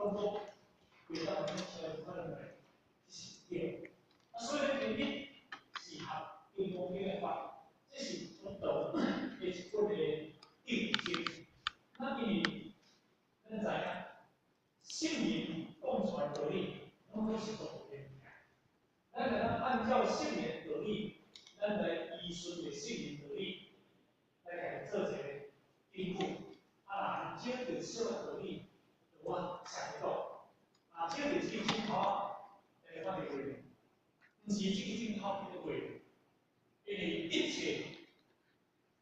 攏總規當咱超可能來，這是對。啊，所以咧，今日是學金剛經的法，這是從道的一本的定經。那因為咱知影，聖人講出來道理，攏總是道的物件。咱會當按照聖人道理，咱來依順著聖人道理，來共伊做一個根據。啊，若少著小道理，就我想講。啊，少著這個鏡頭，來看著話，毋是這個鏡頭叫做話，因為一切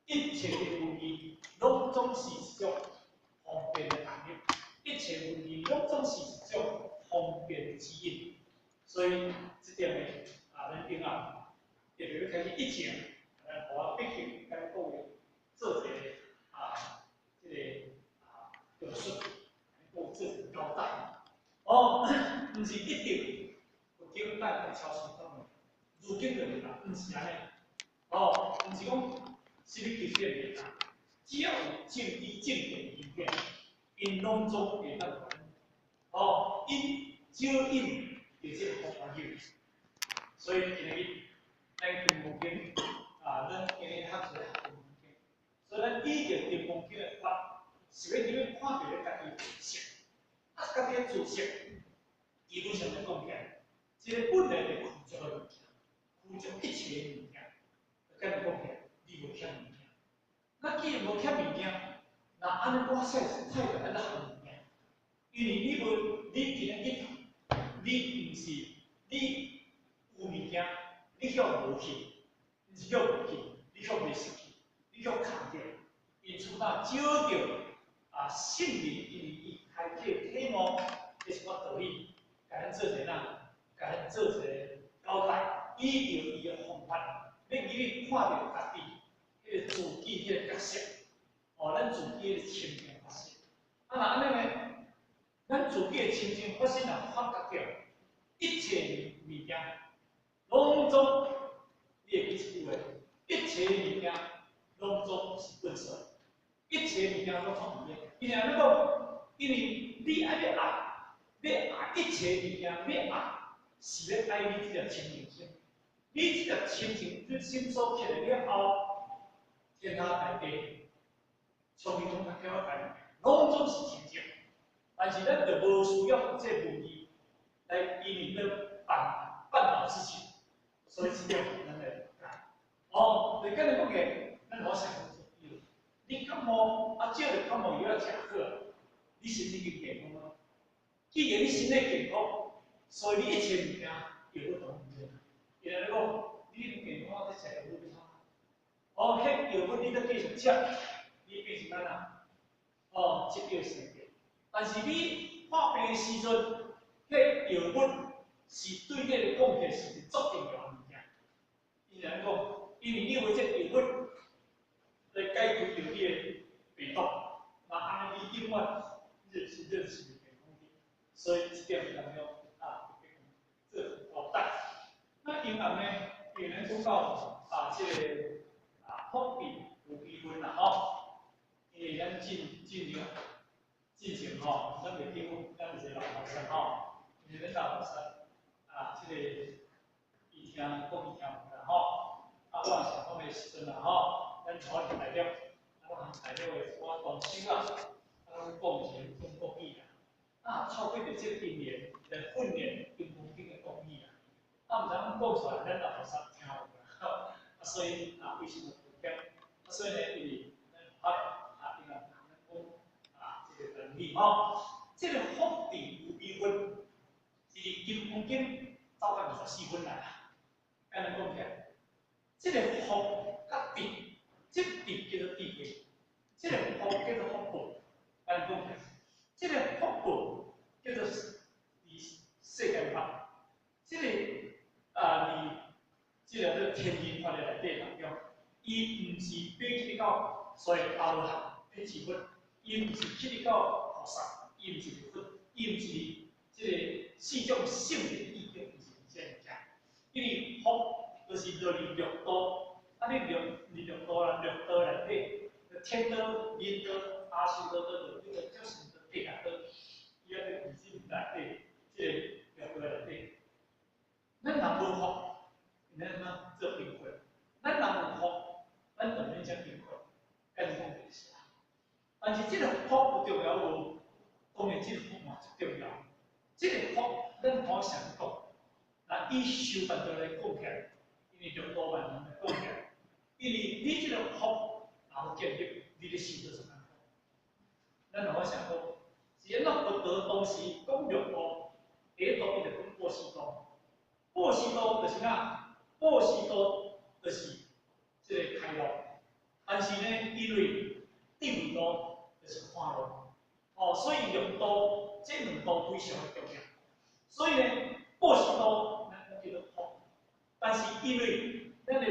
一切的文字，攏總是一種方便的能力，一切文字攏總是一種方便的指引。所以這點呢，啊，咱頂啊，特別欲開始以前，來予我必須共各位做一個啊，這個啊描述，各位做一個交代。哦，毋是一定佛經帶來超生講的，如經就袂當，毋是按呢。哦，毋是講啥物經典袂當，只要有正知正見的經典，𪜶攏總會當哦，𪜶指引著這個方法。所以今日咱金剛經啊，咱今日學一個學金剛經，所以咱依著金剛經的法，是欲入去看著咧家己的自性，啊，家己的自性，基本上來講起來，這個本來就具足的物件，具足一切的物件，就敢若講起來，你無欠物件。那既然無欠物件，那按呢我說是太愛咱學物件，因為你無，你今日你毋是你有物件，你予無去，毋是予無去，你予袂失去，你予空掉。因此，若照著啊聖人因為伊開啟體悟的一寡道理，共咱做一個哪，共咱做一個交代，依著伊的方法，欲入去看著家己彼個自己彼個角色，哦，咱自己的清淨法身。啊，若按呢呢，咱自己的清淨法身若發覺著，一切物件攏總，你會記一句話：一切物件攏總是糞埽，一切物件攏總毋免。伊按呢講，因為你愛欲愛，欲愛一切物件，欲愛是欲愛你這個清淨心。你這個清淨心所起來了後，天下大地，從伊攏較巧來，攏總是清淨。但是咱就無需要用這個文字來因為咧辦辦好事情，所以這點咱來改。哦，就簡單講起，咱好想你感冒啊，照著感冒藥食好，你身體就健康咯。既然你身體健康，所以你一切物件藥物都毋免。伊來講，你健康，你食藥物欲創啥？哦，彼藥物你閣繼續食，你變成按怎？哦，疾病生病。但是你破病的時陣，彼藥物是對你來講起是足重要的物件。伊來講，因為你有這藥物來解決著你的病毒，那按呢你永遠你就是認識健康的。所以這點重要啊，做交代。那英文呢？因為咱講到啊，這個啊，福智無比分啦吼，因為咱進進入進前吼，咱袂記咱有一個老和尚吼，因為咱老和尚啊，這個伊聽講伊聽有啦吼，啊，我也想講的時陣啦吼，咱台灣大陸，啊，我大陸的一寡同修啊，啊，攏講是講國語啦，啊，透過著這個因緣來訓練金剛經的國語啦，啊，毋知影講出來，咱老和尚聽有啦，啊，所以啊，為什麼有點？啊，所以呢，因為咱學啊，因為咱講啊，這個能力吼，這個福智無比分，是佇金剛經走到24分來啦。按呢講起來，這個福佮智，這智叫做智慧，這個福叫做福報。按呢講起來，這個福報叫做佇世間法，這個啊佇這個做天人法的內底當中，伊毋是比起到所謂阿羅漢彼支佛，伊毋是去到菩薩，伊毋是佛，伊毋是這個四種聖人意境，毋是這物件。因為福就是落佇六道，啊你六佇六道啦，六道內底，天道、人道、阿修羅道、地獄道、畜生道、地獄道，伊啊個二進啥物講？那以修辦道來講起來，因為六度萬行來講起來，因為你這個福若有建立，你咧修道就簡單。咱若我想講，是按怎佛陀當時講六度，第一度伊就講布施度，布施度就是啥？布施度就是這個開路，但是呢，因為智慧度就是看路，哦，所以六度這兩度非常的重要。所以呢，布施度咱叫做福，但是因為咱的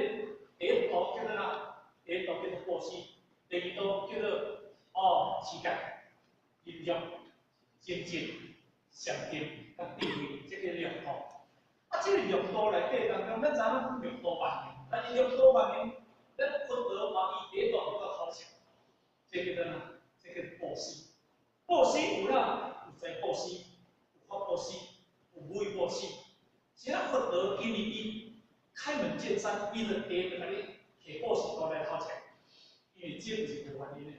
第一度叫做啥？第一度叫做布施，第二度叫做哦持戒、忍辱、精進、禪定、佮智慧，這个六度。啊，這個六度內底當中，咱知影講六度萬行，但是六度萬行，咱佛陀嘛伊第一度叫做好相，這叫做啥？這叫做布施。布施有啦，有財布施，有法布施，有無畏布施。是咱佛陀今日伊開門見山，伊就第一個共你提布施度來頭前，因為這毋是無原因的。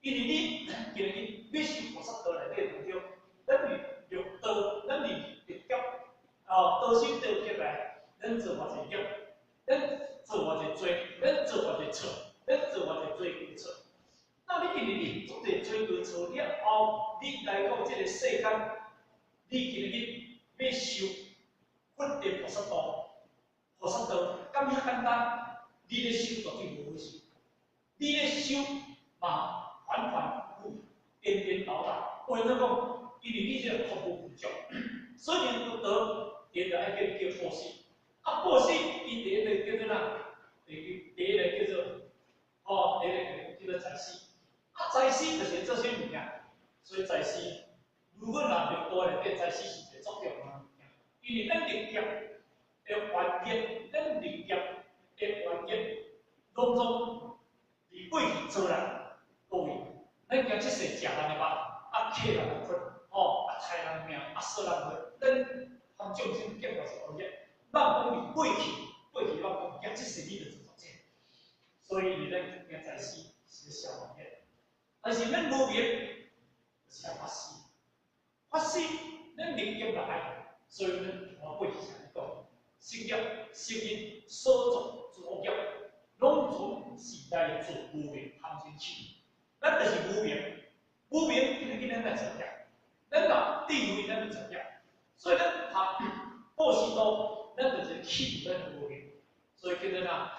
因為你今日欲修菩薩道內底當中，咱佇六道，咱佇六劫，哦，道心道劫來，咱做偌濟業，咱做偌濟罪，咱做偌濟錯，咱做偌濟罪過錯。那你今日你做濟罪過錯了後，你來到這個世間，你今日欲修佛的菩薩道，菩薩道敢遐簡單？你咧修絕對無好修，你咧修嘛反反復復、顛顛倒倒。為怎講？因為你這個福無具足，所以佛陀第一個愛叫你叫布施。啊，布施伊第一個叫做啥？第一個叫做哦，第一個叫做財施。啊，財施就是做啥物件？所以財施，如果若六道內底財施是一個足重要的物件，因為咱立業的原因，咱立業的原因，攏總佇過去做人，各位，咱驚這世食人的肉，啊，乞人的骨，吼，啊，刣人的命，啊，殺人的，咱含眾生結偌濟惡業，咱講佇過去，過去咱講驚這世你就做這，所以你咱驚財施是咧消業，但是咱無明就是愛法施，法施咱立業來，所以咱我過去常講，色業、色業所作諸惡業，攏總是來自無明貪嗔痴。咱就是無明，無明今日今咱來做業，咱若智慧咱就做業，所以咱學布施度，咱就是去除咱的無明，所以叫做啥？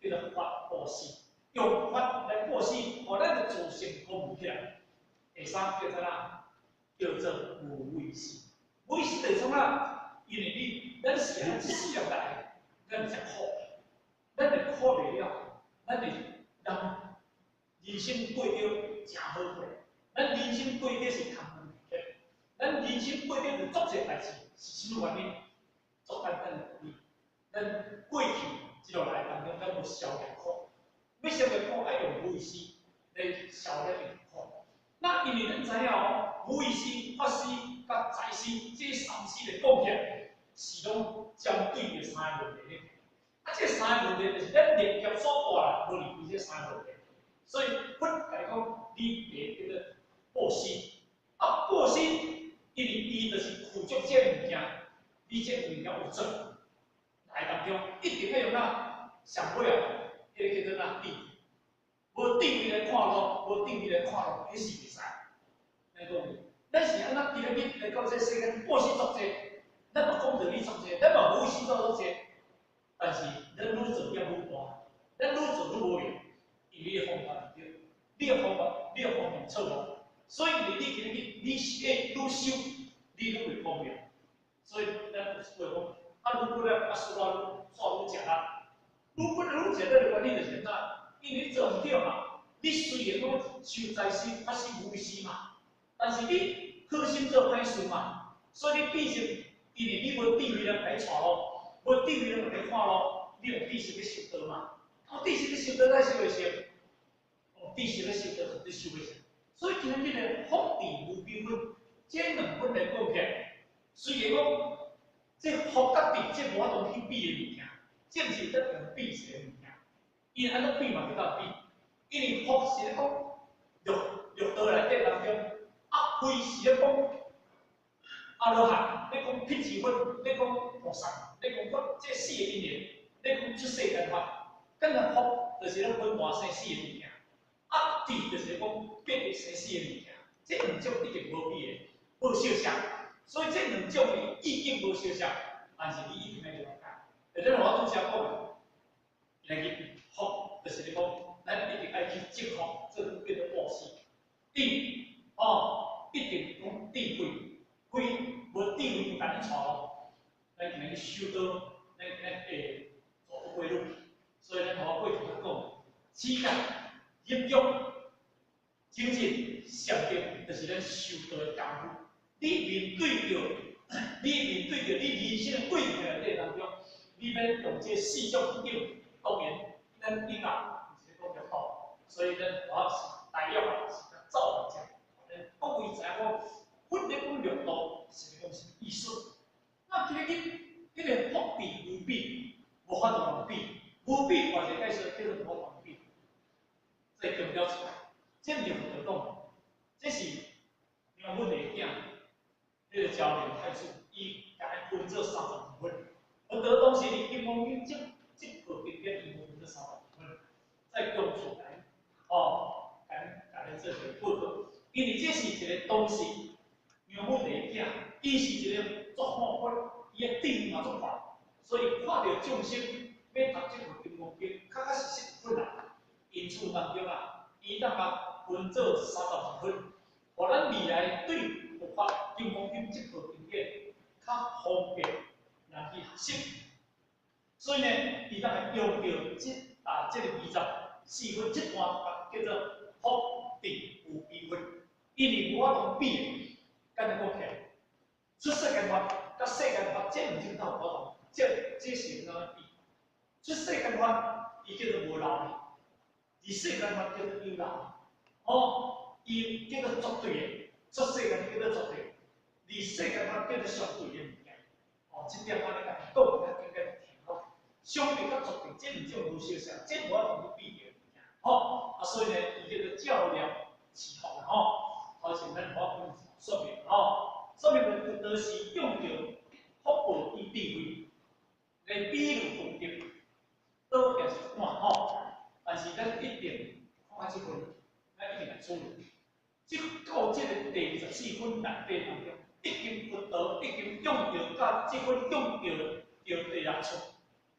叫做法布施，用法來布施，予咱的自性光明起來。第三叫做啥？叫做無畏施。無畏施就是創啥？因為你，咱是按這世人來，咱會苦，咱會苦袂了，咱會人人生過著誠好過，咱人生過著是空虛的，咱人生過著有足濟代誌，是啥物原因？足簡單的道理，咱過去一路來當中，咱無消業苦，欲消業苦，愛用無畏施來消咱的業苦。那因為咱知影哦，無畏施、法施、佮財施，這三施來講起來，是攏針對著三個問題咧。啊，這三個問題就是咱立業所帶來無離開這三個問題。所以佛共你講，你第一叫做布施，啊布施，因為伊就是具足這個物件，你這個物件有做，來當中一定要用啥？上尾啊，彼個叫做啥？智慧。無智慧來看路，無智慧來看路，彼是袂使。來講，咱是按怎今日來到這世間布施足濟，咱嘛講道理足濟，咱嘛無畏施做足濟，但是咱愈做業愈大，咱愈做愈無用，因為你的方法毋對，你的方法，你的方面錯誤，所以你今日你是會愈修，你愈會光明。所以咱有一句話講，啊愈努力啊輸啊愈煞愈食力，愈努力愈食力的原因就是按怎？因為你做毋對嘛，你雖然講修財施、法施、無畏施嘛，但是你好心做歹事嘛，所以你變成，因為你無智慧人共你帶路，無智慧人共你看路，你用知識去修道嘛？啊，知識去修道，咱修會成？用知識去修道，絕對修袂成。所以今日這个福智無邊分，這兩分來講起來，雖然講這福佮智，這無法度去比的物件，這毋是得用比一个物件。伊按怎比嘛袂當比，因為福是咧講六六道內底當中，啊慧是咧講，啊阿羅漢，咧講辟支佛，咧講菩薩，咧講佛，這四個因緣，咧講出世間法，敢若福就是咧分大生死的物件，啊智就是講變得生死的物件，這兩種一定無比的，無相像，所以這兩種的意境無相像，但是你一定愛了解。就像我拄才講的，來去福就是咧講，咱一定愛去積福，這叫做布施。智哦，一定講智慧，慧無智慧毋通去帶路，咱今日去修道，咱今日會走不歸路。所以咱頭過去講，持戒、忍辱、精進、禪定，就是咱修道的功夫。你面對著，你面對著你人生的過程內底當中，你欲用這四種境，當然咱頂啊，毋是咧講六道，所以咱我是大約是較早來講，咱各位知影講，佛咧講六度是咧講啥物意思？那今日彼個福智無比，無法度比，無比或者解說叫做無法度比。再強調一下，這毋是佛陀講，這是梁武帝囝，彼個昭靈太子，伊共伊分做32分。佛陀當時佇金剛經這部經典，伊無分做三十二分，再強出來，哦，共共咱做一個報告。因為這是一個當時梁武帝囝，伊是一個足好佛，伊的智慧嘛足懸，所以看著眾生欲讀這部金剛經，確確實實困難。因此當中啊，伊當共分做三十二分，予咱未來對佛法金剛經這部經典較方便來去學習。所以呢，伊當會用著這個24分這段叫做福智無比分，因為無法度比的，敢若講起來，出世間法佮世間法，這兩種哪有法度？這是按怎比？出世間法，伊叫做無漏的；佇世間法叫做有漏的。哦，伊叫做絕對的，出世間叫做絕對，佇世間法叫做相對的物件。哦，這點我咧共伊講，較更加聽好。相對佮絕對，這兩種無相像，這無法度去比的物件。吼，啊，所以呢，伊叫做照念持福吼。頭前咱我講說明吼，說明佛陀是用著福報與智慧來比喻功德，倒也是一段吼，但是咱一定看這份，咱一定來處理。這到這個第24分內底當中，已經佛陀已經用著佮這份用著著第六處，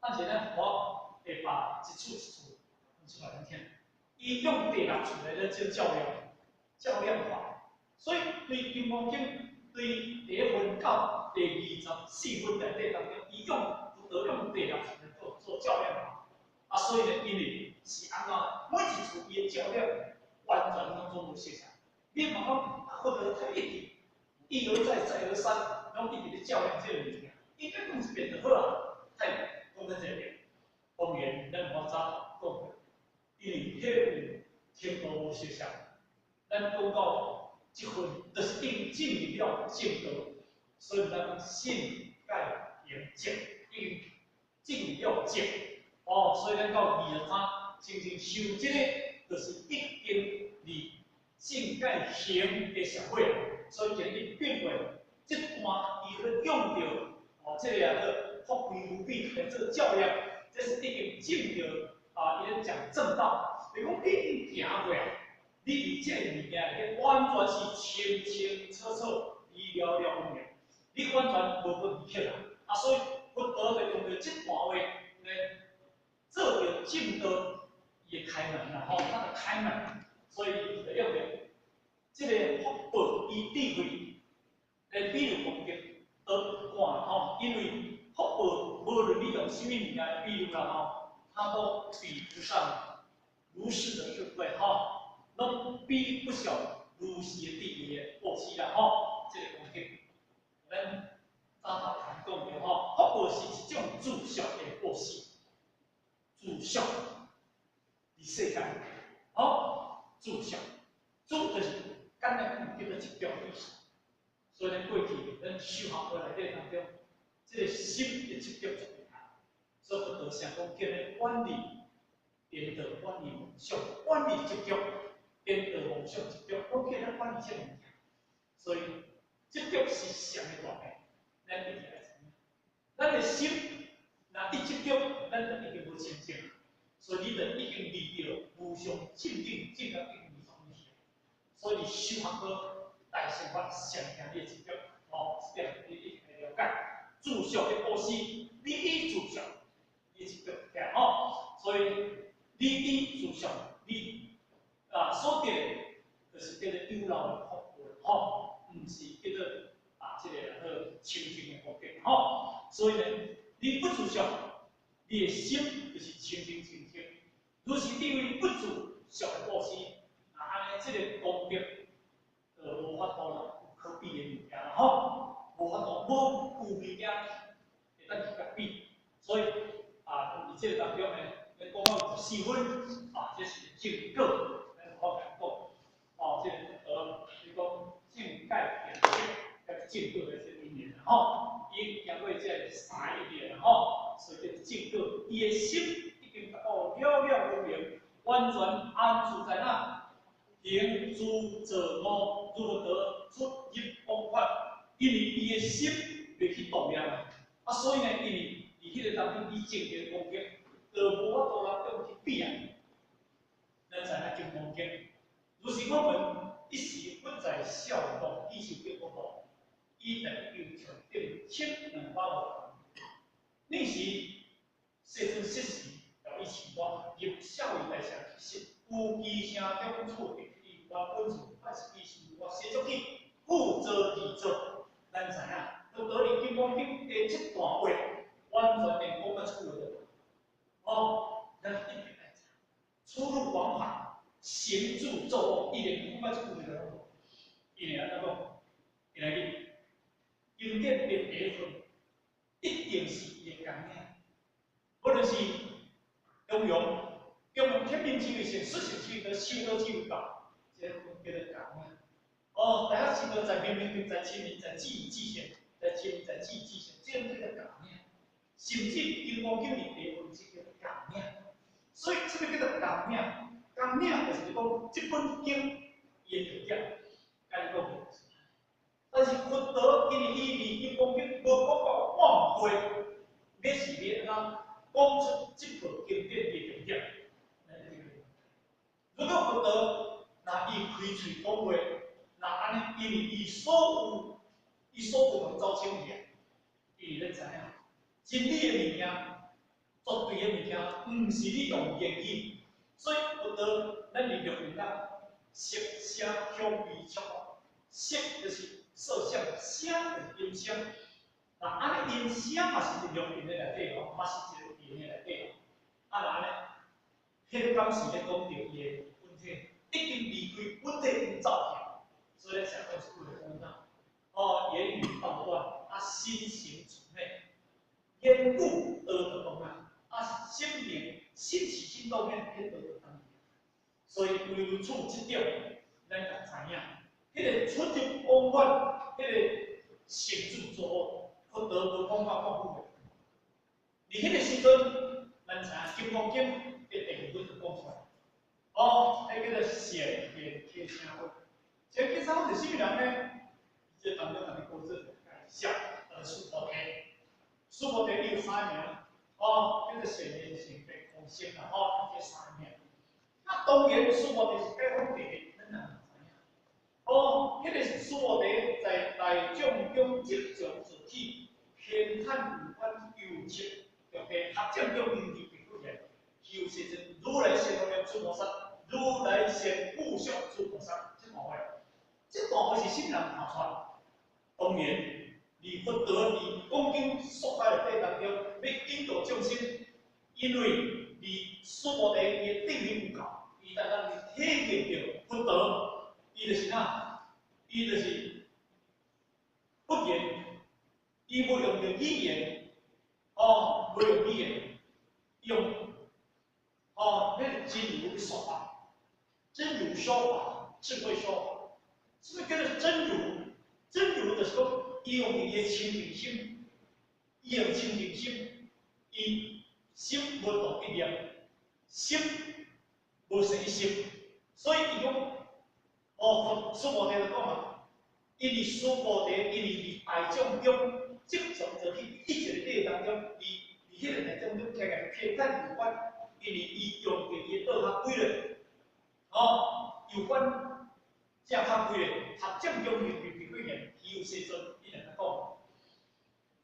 但是咱我會把一處一處講出來咱聽。伊用第六處來咧做照量，照量法。所以對金剛經對第一分到第24分內底當中，伊用佛陀用第六處來做做照量法。啊，所以呢，因為是按怎，每一處伊的照量完全攏總無相像。你嘛講啊，佛陀太一直一而再，再而三，攏一直咧照量這個物件，應該講一遍就好啊。太講咱這遍，當然咱我早講過，因為彼個有程度無相像，咱講到這份，就是已經進入了正道，所以咱講信解行證已經進入了正。哦，所以咱到23真正修這個，就是已經離信解行的社會，所以今日變過這段伊咧用著哦，這個啊做福慧無比來做照量，這是已經進著啊，伊咧講正道，就講你已經行過啊，你佇這個物件，完全是清清楚楚、伊了了分明，你完全無閣疑惑啊！啊，所以佛陀就用著這段話來做著正道，伊會開門啦吼，他就開門，所以伊就用著這個福報與智慧來比喻功德，倒看吼，因為福報無論你用啥物物件來比喻啦吼，它都比不上如是的智慧吼，攏比不上如是的智慧的布施啦吼，這個功德，咱早頭前講著吼，福報是一種自相的布施，自相佇世間，吼，自相，自就是簡單講叫做集中意思。所以咱過去咱修學過內底當中，這個心的執著足厲害，所以佛陀成講叫咱遠離顛倒，遠離妄想，遠離執著，顛倒妄想執著，攏叫咱遠離這個物件。所以這執著是啥物大病？咱一定愛知影。咱的心若一執著，咱就已經無清淨，所以你就已經離著無上正等正覺已經離出去。所以修學到大乘法，上驚你的執著，哦，這點你一定愛了解。自相的布施，你以自相，你執著對吼，所以你以自相，你啊所得的就是叫做有漏的福報吼，毋是叫做啊這個好清淨的福德吼。所以呢，你不自相，你的心就是清清淨淨。如是智慧不自相的布施，啊按呢這個功德就無法度啦，有可比的物件啦吼，無法度無有物件會當去共比。所以啊，佇這個當中呢，咱講到24分啊，這是正果，咱無法度講。哦，這個你講正解行證，佮正果的這個因緣啦吼，伊經過這三個因緣吼，所以叫做正果。伊的心已經達到了了分明，完全安住在哪？行住坐臥，如得出入往返，因為伊的心袂去動念啊，啊，所以呢，因為佇彼個當中，伊證得功德，就無法度人用去比啊。咱知影金剛經，如是我聞，一時佛在舍衛國，伊受得佛道，伊在有上等千兩百萬。爾時世尊悉時調御請我入舍衛大城去昔，有其城中處得以原本處，凡是伊是我寫作去，復作而作。咱知影，佛陀佇金剛經第七段話，完全連講甲出來。哦，咱一定愛知。出入往返，行住坐臥，伊連講甲出來了。伊會按怎講？伊來去經典的第一份，一定是伊的綱領。無論是中庸，中庸天命智慧性、實性智慧、修道智慧教，這個叫做綱領。哦，大家知道在明明德，在親民，在智智性，在親民，在智智性，這個叫做綱領。甚至金剛經裡第一份是叫做綱領。所以，這個叫做綱領。綱領就是講這本經伊的重點，共你講的。但是佛陀因為伊佇金剛經無講到半句，欲是欲按怎講出這部經典的重點？如果佛陀若伊開喙講話，若按呢，因為伊所有，伊所有攏走清去啊，因為咱知影，真理的物件，絕對的物件，毋是你用言語，所以佛陀咱佇六根啊，色聲香味觸法，色就是色相，聲就是音聲。那按呢音聲嘛是佇六蘊的內底哦，嘛是一個蘊的內底哦。啊，若按呢，彼個敢是咧講著伊的本體，已經離開本體已經走去，所以咱成日講一句話講哪？哦，言語道斷，啊，心行處滅，言語道就講啊，啊，心靈心起心動念，彼道就當。所以唯如此這點，咱就知影，彼個出入往返，彼個行住坐臥，佛陀無講到半句話。佇彼個時陣，咱知影《金剛經》的第二本就講出來，哦，彼叫做顯現客聲佛。顯現客聲佛是啥物人呢？這當中共你講做介紹，須菩提，須菩提伊有三名，哦，叫做顯現成白空性啦，吼，這三名。啊，當然須菩提是解放地，咱人嘛知影。哦，彼個須菩提在大眾中即場做起，偏袒有關有情，就佇學者中引起評論來，求世尊如來現無量諸菩薩，如來現無相諸菩薩，這段話，這段話是啥物人看出來？當然，佇佛陀佇講經說法的過程當中，欲引導眾生，因為佇須菩提伊的智慧有夠，伊當當體驗著佛陀，伊就是哪？伊就是不言，伊無用著語言，哦，無用語言，用哦，彼個真如說法，真如說法，智慧說法，什麼叫做真如？真如就是講，伊用伊的清淨心，伊用清淨心，伊心無動一念，心無生一心，所以伊講，哦，須菩提就講啊，因為須菩提，因為佇大眾中，即從就去一個地當中，佇彼個大眾中，徛個偏袒有關，因為伊用著伊的道較幾咧，哦，有關正較幾咧，合眾恭敬並並幾個，伊有世尊，伊來講，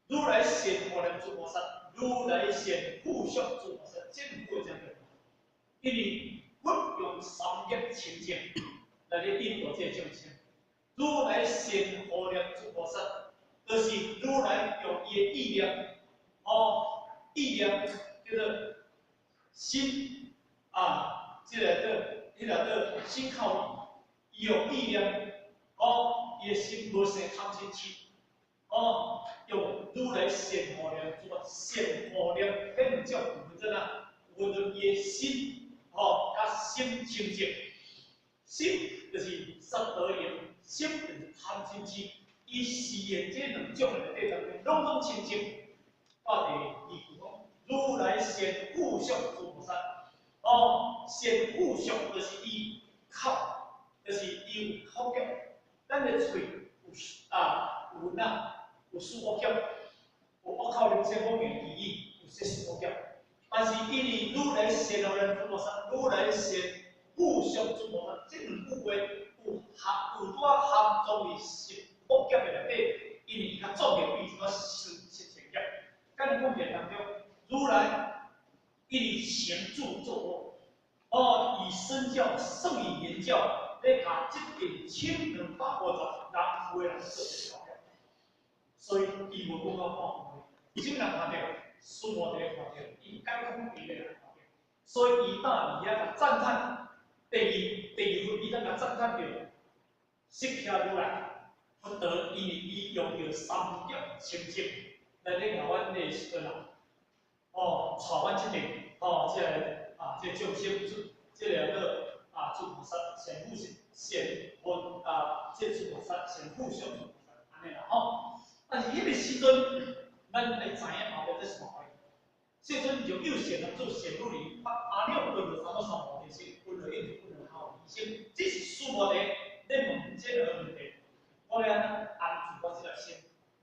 如來現護念諸菩薩，如來現付囑諸菩薩，這兩句話真重要，因為佛用三業清淨來咧引導這個眾生。如來現護念諸菩薩，就是如來用伊的意念，哦，意念叫做心啊，這個叫彼個叫心口意，伊用意念，哦，伊的心無生貪嗔痴，哦，用如來現護念諸菩薩，現護念，彼兩種有分怎啊？有分做伊的心，哦，佮心清淨，心就是三德用。心就是貪嗔痴，伊是現這兩種的內底當中，攏總清淨。到第二句講，如來現付囑諸菩薩，哦，現付囑就是伊口，就是伊有口業，咱的喙有啊有哪有四惡業，有惡口能說惡言綺語，有說四惡業。但是因為如來現護念諸菩薩，如來現付囑諸菩薩，這兩句話。有含有拄仔含裝佇十惡業的內底，因為伊較重要比一寡十十善業。咱講起來當中，如來伊佇行住坐臥，哦，以身教勝以言教，咧共這邊千兩百五十人有的人做這個教。所以伊無講到半句話，啥物人看著？須菩提看著，伊解空第一個人看著，所以伊當佇遐共讚歎。第二，第二分伊當共讚歎著釋迦如來佛陀，因為伊用著三業清淨來咧共阮的時陣啊，哦，帶阮這邊，哦，這個啊，這個眾生，這個叫啊，諸菩薩善付善分啊，這個諸菩薩善付囑諸菩薩，按呢啦吼。但是彼個時陣，咱愛知影後壁這是啥話。世尊就又善男子善女人，發阿耨多羅三藐三菩提心，分來應分來孝離心，這是須菩提咧問這個問題。我欲按怎安住我這個心，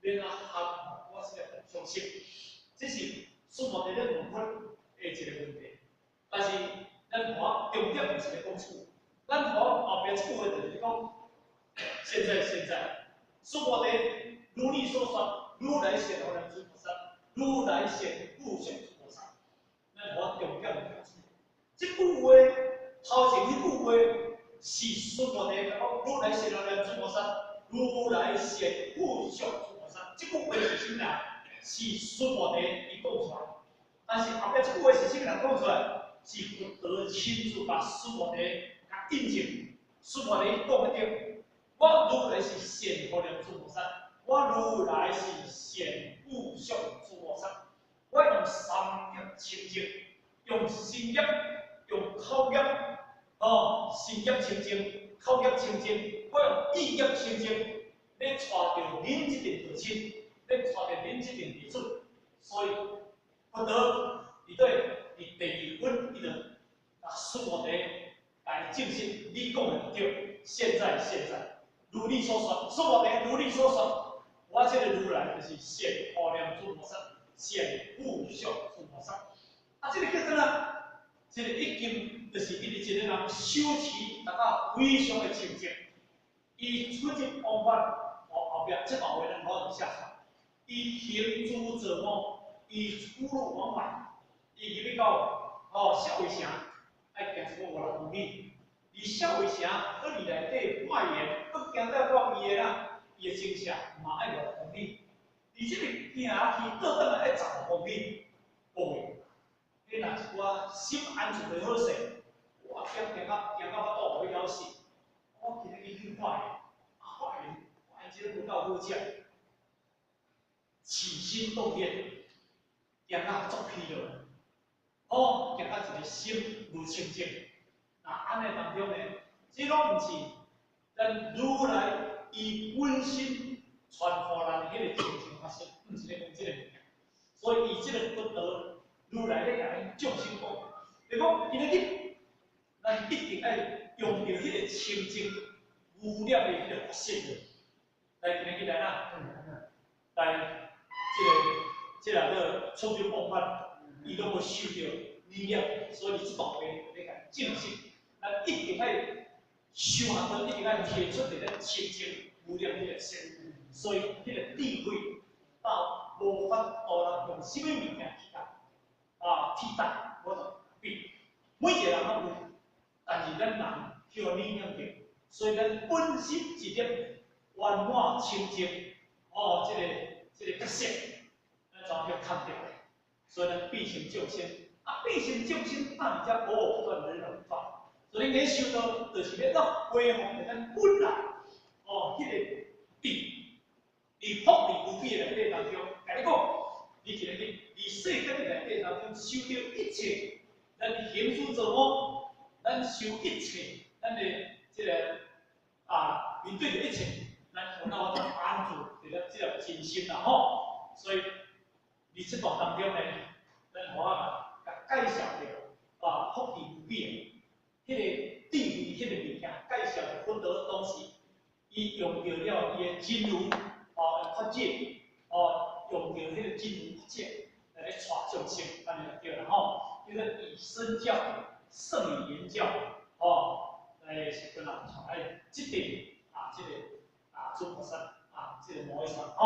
欲按怎含我這個相心，這是須菩提咧問佛的一個問題。但是咱看重點毋是咧講這，咱看後壁這句話就是講，現在現在，須菩提如你所說，如來現護念諸菩薩，如來現付囑。咱看重點是這句話，頭前彼句話是須菩提講，如來現護念諸菩薩，如來現付囑諸菩薩。這句話是啥物人？是須菩提伊講出來。但是後壁這句話是啥物人講出來？是佛陀親自共須菩提共印證。須菩提講得對，我如來是現護念諸菩薩，我如來是現付囑諸菩薩。我用三業清淨，用身業，用口業，哦，身業清淨，口業清淨，我用意業清淨，欲帶著恁這陣道親，欲帶著恁這陣弟子，所以佛陀佇對佇第二分，伊就共須菩提來證實你講的對。現在現在，如你所說，須菩提如你所說，我這個如來就是現護念諸菩薩。現付囑諸菩薩，啊，這個叫做啥？這個已經就是因為一個人修持達到非常的清淨，伊出入往返，哦，後壁這段話咱可以寫出來。伊行住坐臥，伊出入往返，伊入去到哦舍衛城，愛行一個五六公里。佇舍衛城，閣佇內底化緣，閣行到到伊的啦，伊的精舍嘛愛五六公里。佇這個行去倒轉來愛15公里，各位，你若一寡心安處袂好勢，我驚行到行到腹肚欲枵死，我今日去化緣，啊化緣化緣這個無夠好食，起心動念，行到足疲勞，哦，行到一個心無清淨，那按呢當中呢，這攏毋是咱如來伊本身傳予咱彼個清淨法身，毋是咧講這個物件，所以伊這個佛陀如來咧共咱眾生講，就講今仔日咱一定愛用著彼個清淨無染的彼個法身。來，今日來啦，來，這個觸就爆發，伊攏無受著力量，所以這段話欲共證實，咱一定愛修學道，一定愛提出一個清淨無染彼個心，所以彼個智慧到無法度啦，用啥物物件去共替代，無法比。每一個人攏有，但是咱人去予影響著，所以咱本身一粒圓滿清淨，哦，這個覺性，咱怎去砍掉？所以咱變成眾生，啊，變成眾生，當然才無不斷的輪轉。所以恁修道，就是欲閣恢復著咱本來，哦，彼個智，佇福利無比的內底當中，共你講，你一個去佇世間的內底當中修著一切，咱行住坐臥，咱修一切，咱的這個面對著一切，咱有哪法度安住佇咧這粒真心啦吼。所以，佇這段當中呢，咱予我共介紹著福地無比的彼個智慧，彼個物件，介紹著佛陀當時，伊用著了伊的真如法界，用著彼個真如法界來咧帶眾生，按呢就對啦吼。叫做以身教勝以言教，來時陣啊，帶來這邊這個諸菩薩這個摩訶薩吼。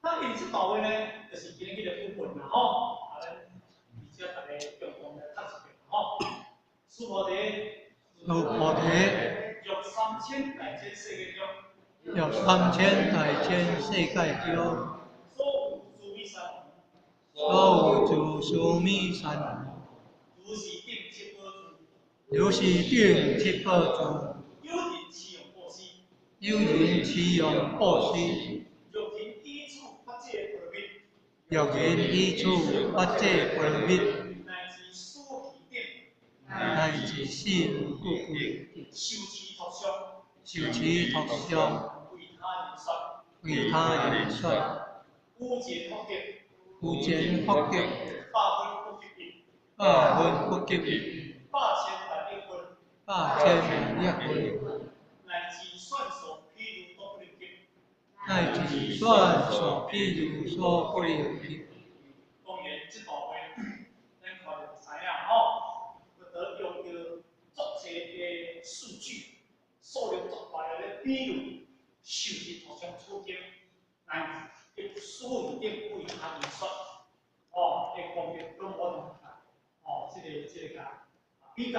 那因這段話呢，就是今日的部分啦吼。咱而且大家共同來讀一遍吼。須菩提，須菩提，欲三千大千世界中，欲三千大千世界中，所有須彌山王，所有諸須彌山王，如是等七寶珠，如是等七寶珠，有人持用布施，有人持用布施，若人以此法界波羅蜜，若人以此法界波羅蜜，乃至四彼等，乃至四彼等，受持托相，受持托相，為他人說，為他人說，有前福德，有前福德，百分不及一，百分不及一，百千萬億分，百千萬億分，乃至算數譬如都不能及。乃至算數譬如所不能及。當然，這段話，咱看就知影吼，佛陀用著足濟的數據，數量足大的咧比喻，受持托相處境，乃至四彼等為他人說，的功德攏無同這個共比較，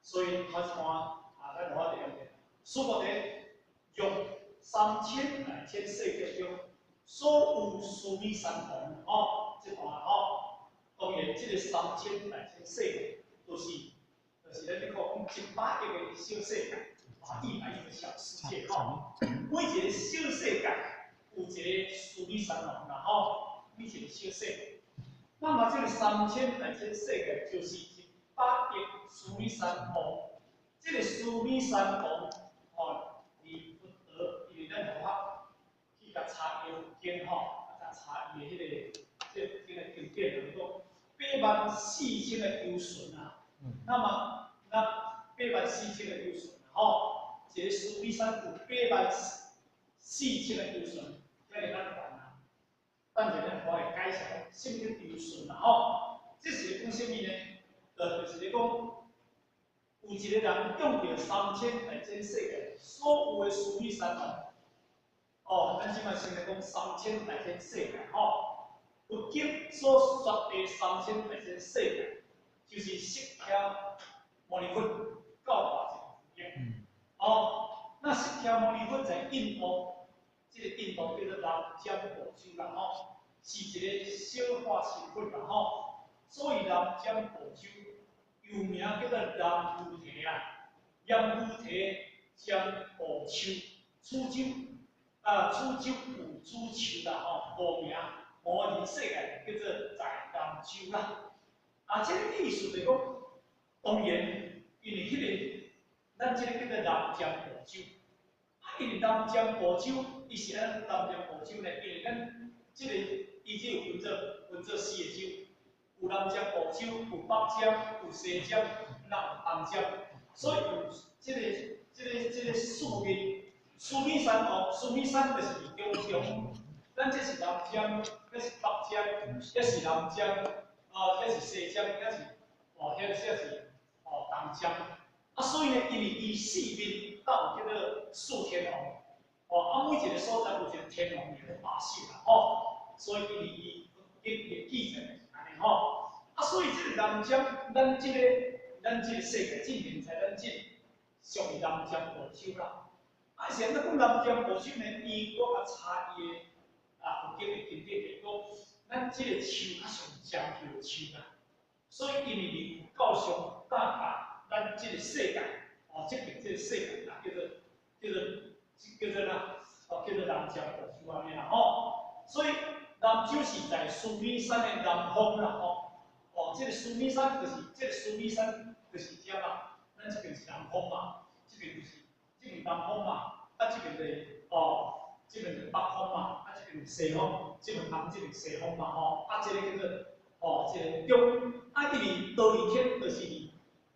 所以頭一段咱有法度用著。須菩提，欲三千大千世界中，所有須彌山王，這段吼，當然這個三千大千世界，就是咱咧講100億個小世界，100億個小世界吼，每一個小世界有一個須彌山王啦吼，每一個小世界。那麼這個三千大千世界就是100億須彌山王，這個須彌山王，佇佛陀因為咱佛法去共查伊的佛經吼，共查伊的彼個這個經的經典來講，84,000個由旬啊。那麼那84,000個由旬吼，一個須彌山有84,000個由旬，遐爾仔懸啊。等下咱看會介紹啥物叫由旬啦吼。這是咧講啥物呢？就是咧講，有一個人用著三千大千世界所有的須彌山王，咱這擺先來講三千大千世界吼，佛經所說的三千大千世界，就是釋迦牟尼佛教化一個佛經。那釋迦牟尼佛在印度，這個印度叫做南瞻部洲啦吼，是一個小化身佛啦吼，所以南瞻部洲又名叫做閻浮提啊，閻浮提占部洲，此洲此洲有此树啦吼，无名无人世界叫做在南洲啦。這個意思就是講，當然，因為彼個咱這個叫做南瞻部洲，因為南瞻部洲，伊是按南瞻部洲呢，因為咱這個伊只有分做四個洲，有南瞻部洲，有北瞻，有西瞻，那有東瞻，所以有這個四面須彌山哦，須彌山就是伫中中，咱這是南尖，這是北尖，這是南尖，啊，這是西尖，這是哦，遐這是哦東尖。啊，所以呢，因為伊四面都有叫做四天王，哦，啊，每一個所在有一個天王佇咧把守啦，吼，所以因為伊伊記載是按呢吼，啊，所以這個南尖，咱這個世界進現在咱這屬於南瞻部洲啦。啊，是按怎講南瞻部洲呢？伊我較查伊的啊，佛經的經典來講，咱這個樹較像蕉葉樹啦，所以因為伊佛教上教教咱這個世界，哦，這邊這個世界啦，叫做哪？哦，叫做南瞻部洲按呢啦吼。所以南洲是在須彌山的南方啦吼。哦，這個須彌山就是遮嘛，咱這邊是南方嘛，這邊就是這邊南方嘛，啊，這邊就是哦，這邊就是北方嘛，啊，這邊是西方，這邊東這邊西方嘛吼，啊，這個叫做哦，這個中，啊，因為忉利天就是佇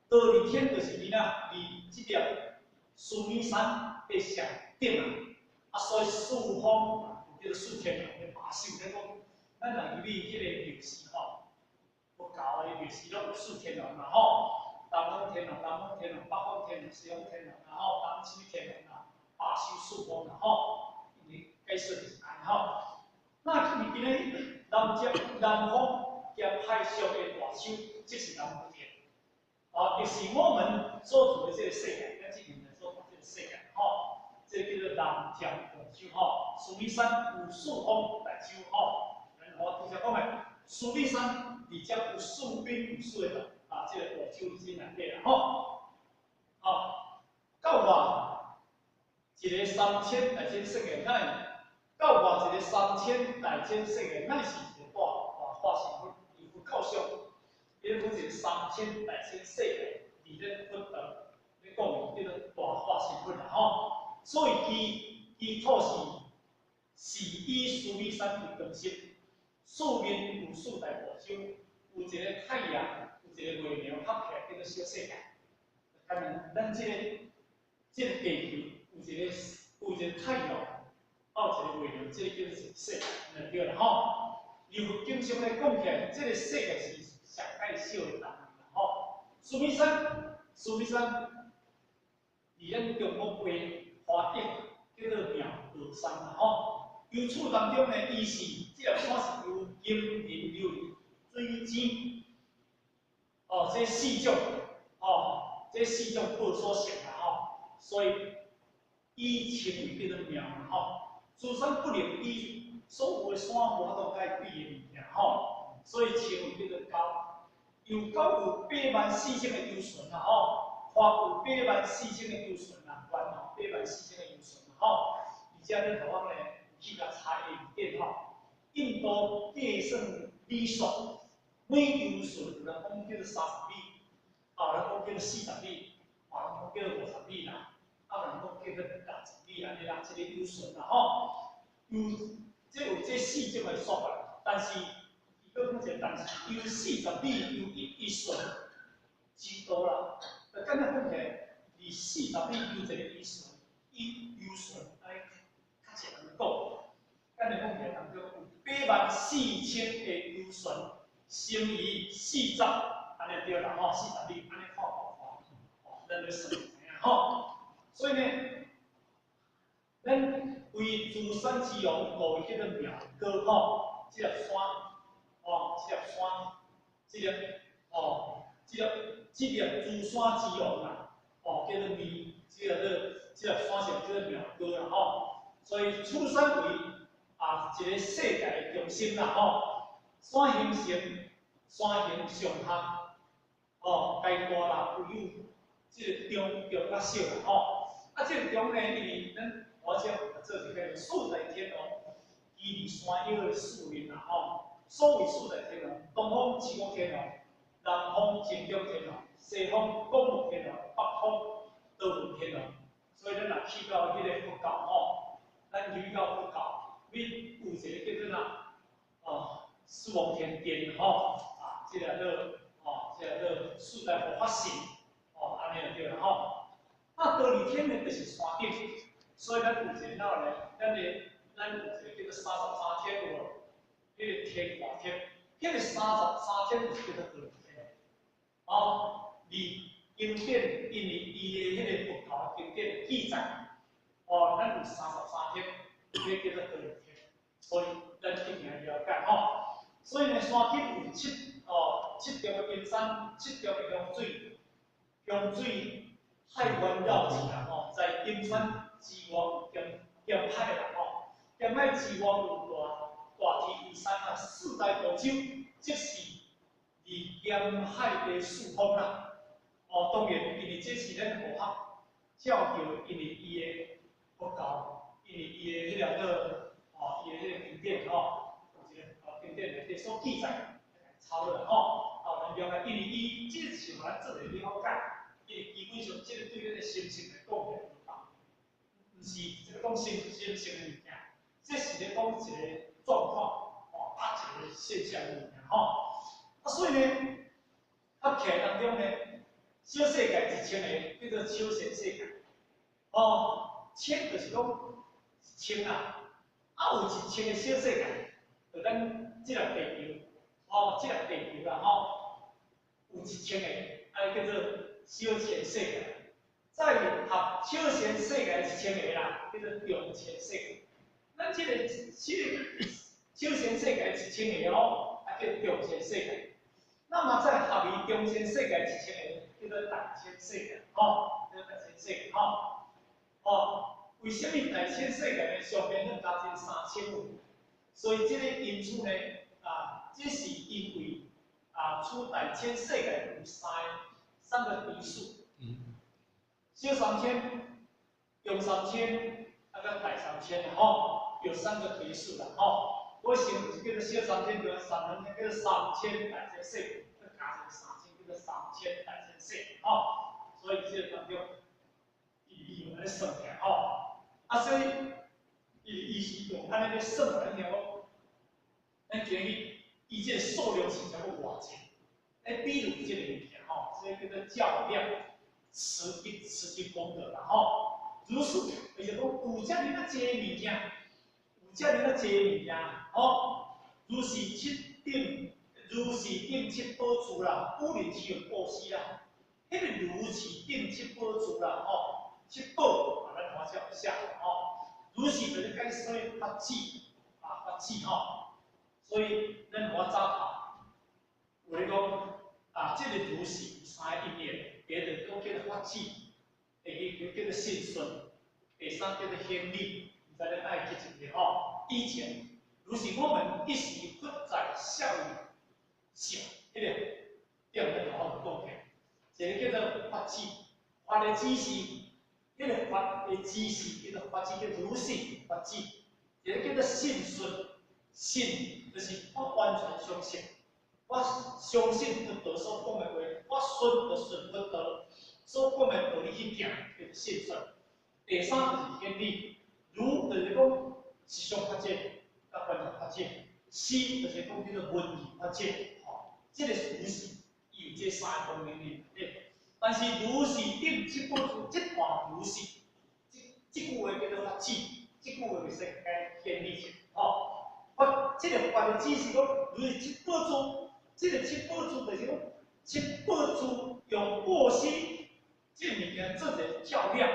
忉利天就是佇哪？佇這粒須彌山的上頂啊，啊，所以四方叫做四天王咧把守咧講，咱若入去彼個廟寺吼。佛教的廟寺攏有四天王啦吼，東方天王、南方天王、北方天王、西方天王啦吼，東什物天王啦，把守四方啦吼，因為解說就是按呢吼。那因為今日南瞻南方兼派屬的大洲，即是南無天，啊，亦是我們所住的這個世界，咱這現在所住這個世界吼，這個叫做南瞻部洲吼，須彌山有四方大洲吼，然後拄才講的須彌山。佇遮有四邊有四個啊，這個大洲之內底啦吼。啊，到外一個三千大千世界，乃到外一個三千大千世界，乃是一個大大化身佛，伊佛教上，伊咧講一個三千大千世界，佇咧佛道咧講叫做大化身佛啦吼。所以其基礎是以須彌山為中心，四面有四大部洲。有一個太陽，有一個月亮合起來叫做小世界。敢若咱這個地球有一個太陽，還有一個月亮，這個叫做世界，就對啦吼。由佛經上來講起來，這個世界是上蓋小的單位啦吼。須彌山，須彌山，佇咱中國話華頂叫做妙高山啦吼。由此當中呢，伊是這粒山是由金銀琉璃水晶，哦，這四種，哦，這四種寶所成啦吼，所以伊稱為叫做妙啦吼。諸山不能比，所有的山無法度共伊比的物件吼，所以稱為叫做高。又高有84,000個由旬啦吼，寬有84,000個由旬啦，懸吼84,000個由旬啦吼。而且恁台灣呢，有去共查伊的字典吼，印度計算里數。每由旬有人講叫做30里，啊，有人講叫做40里，啊，有人講叫做50里啦，啊，有人講叫做60里按呢啦，這個由旬啦吼，有這有這四種的說法，但是伊閣講一個，但是由40里由一由旬之多啦，就簡單講起來，佇四十里由一個由旬，一由旬按呢較濟人講，簡單講起來當中有84,000個由旬。乘以四十，按呢對啦吼，40里，按呢看夠寬，吼，咱咧算知影吼。所以呢，咱為諸山之王，故伊叫做妙高吼，這粒山，哦，這粒山，這粒，哦，這粒諸山之王啦，哦，叫做妙，這粒山上叫做妙高啦吼。所以此山為啊一個世界的中心啦吼。山形成，山形上下，哦，該大啦，有有這個中中較小啦吼。啊，這個中呢，因為咱我這做一個四大天王，伊佇山腰的四面啦吼。所謂四大天王，東方持國天王，南方淨居天王，西方廣目天王，北方多聞天王。所以咱若去到彼個佛教吼，咱入去到佛教，你有一個叫做啥？哦，四王天殿吼，啊，這個叫哦，這個叫四大護法神，哦，按呢就對啦吼。啊，忉利天呢，就是山頂。所以咱有一个哪咧，咱有一个叫做三十三天有無？彼个天外天，彼个三十三天就是叫做叢天。哦，伫经典，因為伊的彼個佛教經典記載，哦，咱有三十三天，彼個叫做叢天，所以咱一定要了解吼。所以呢，山頂有七重的金山，七重的香水，香水海環繞起來吼，在金山之外有鹹海啦吼，鹹海之外有大大天山啊，四大部洲，即是佇鹹海的四方啦。哦，當然，因為這是咱佛學照著，因為伊的佛教，因為伊的彼個哦，伊的彼個經典吼，有一個哦經典內底所記載，抄落來吼，哦，咱了解，因為伊這是予咱做一個了解，因為基本上這個對咱的心性來講來毋是這個講心性的物件，這是咧講一個狀況，哦，啊一個現象的物件吼。啊，所以呢，合起來當中呢，小世界一千个叫做小千世界，哦，千就是講一千啊，啊有一千個小世界，就咱這粒地球，哦，這粒地球啦吼，有一千個，啊叫做小千世界。再合小千世界一千個啦，叫做中千世界。咱這個小千世界一千個哦，啊叫中千世界。那麼再合伊中千世界一千個，叫做大千世界，吼，叫做大千世界，吼。哦，為什麼大千世界呢？上面咱加進3000有？所以這個因此呢，啊，這是因為啊，處大千世界有三個比數。小三千、中三千，啊閣大三千吼，有三個比數啦，吼。我先叫做小三千，叫做三千，叫做三千大千世界，閣加成三千，叫做三千大千世界，吼。所以這個當中，伊用按呢算起來，吼。啊，所以伊是用按呢咧算來聽講，咱今日伊這個數量是超過偌濟？來比如這個物件，吼，這個叫做較量。慈悲功德啦吼，如是，伊就講有遮爾仔濟物件，有遮爾仔濟物件，吼，如是七等，如是等七寶珠啦，有人是用布施啦，彼個如是等七寶珠啦，吼，七寶啊，咱看這寫吼，如是就是解說法智啊，法智吼，所以咱看早頭，有咧講啊，這個如是有三個因緣。第一個講叫做法智，第二個叫做信順，第三叫做行理。毋知恁愛記一下吼。以前，如是我們一時佛在孝義上，彼個點咱頭先講起，一個叫做法智，法的指示，彼個法的指示叫做法智，叫如是法智。一個叫做信順，信就是我完全相信。我相信佛陀所講的話，我信就順佛陀所講的道理去行，叫做信順。第三就是行理，如就是講實相法界，佮觀察法界；施就是講叫做聞義法界，吼，這個是如是，伊有這三個方面的。但是如是等七寶珠，這段如是，這句話叫做法智，這句話袂使改行理去，吼。法這個法的指示講，如是七寶珠。這個七寶珠就是講，七寶珠用布施這個物件做一個較量，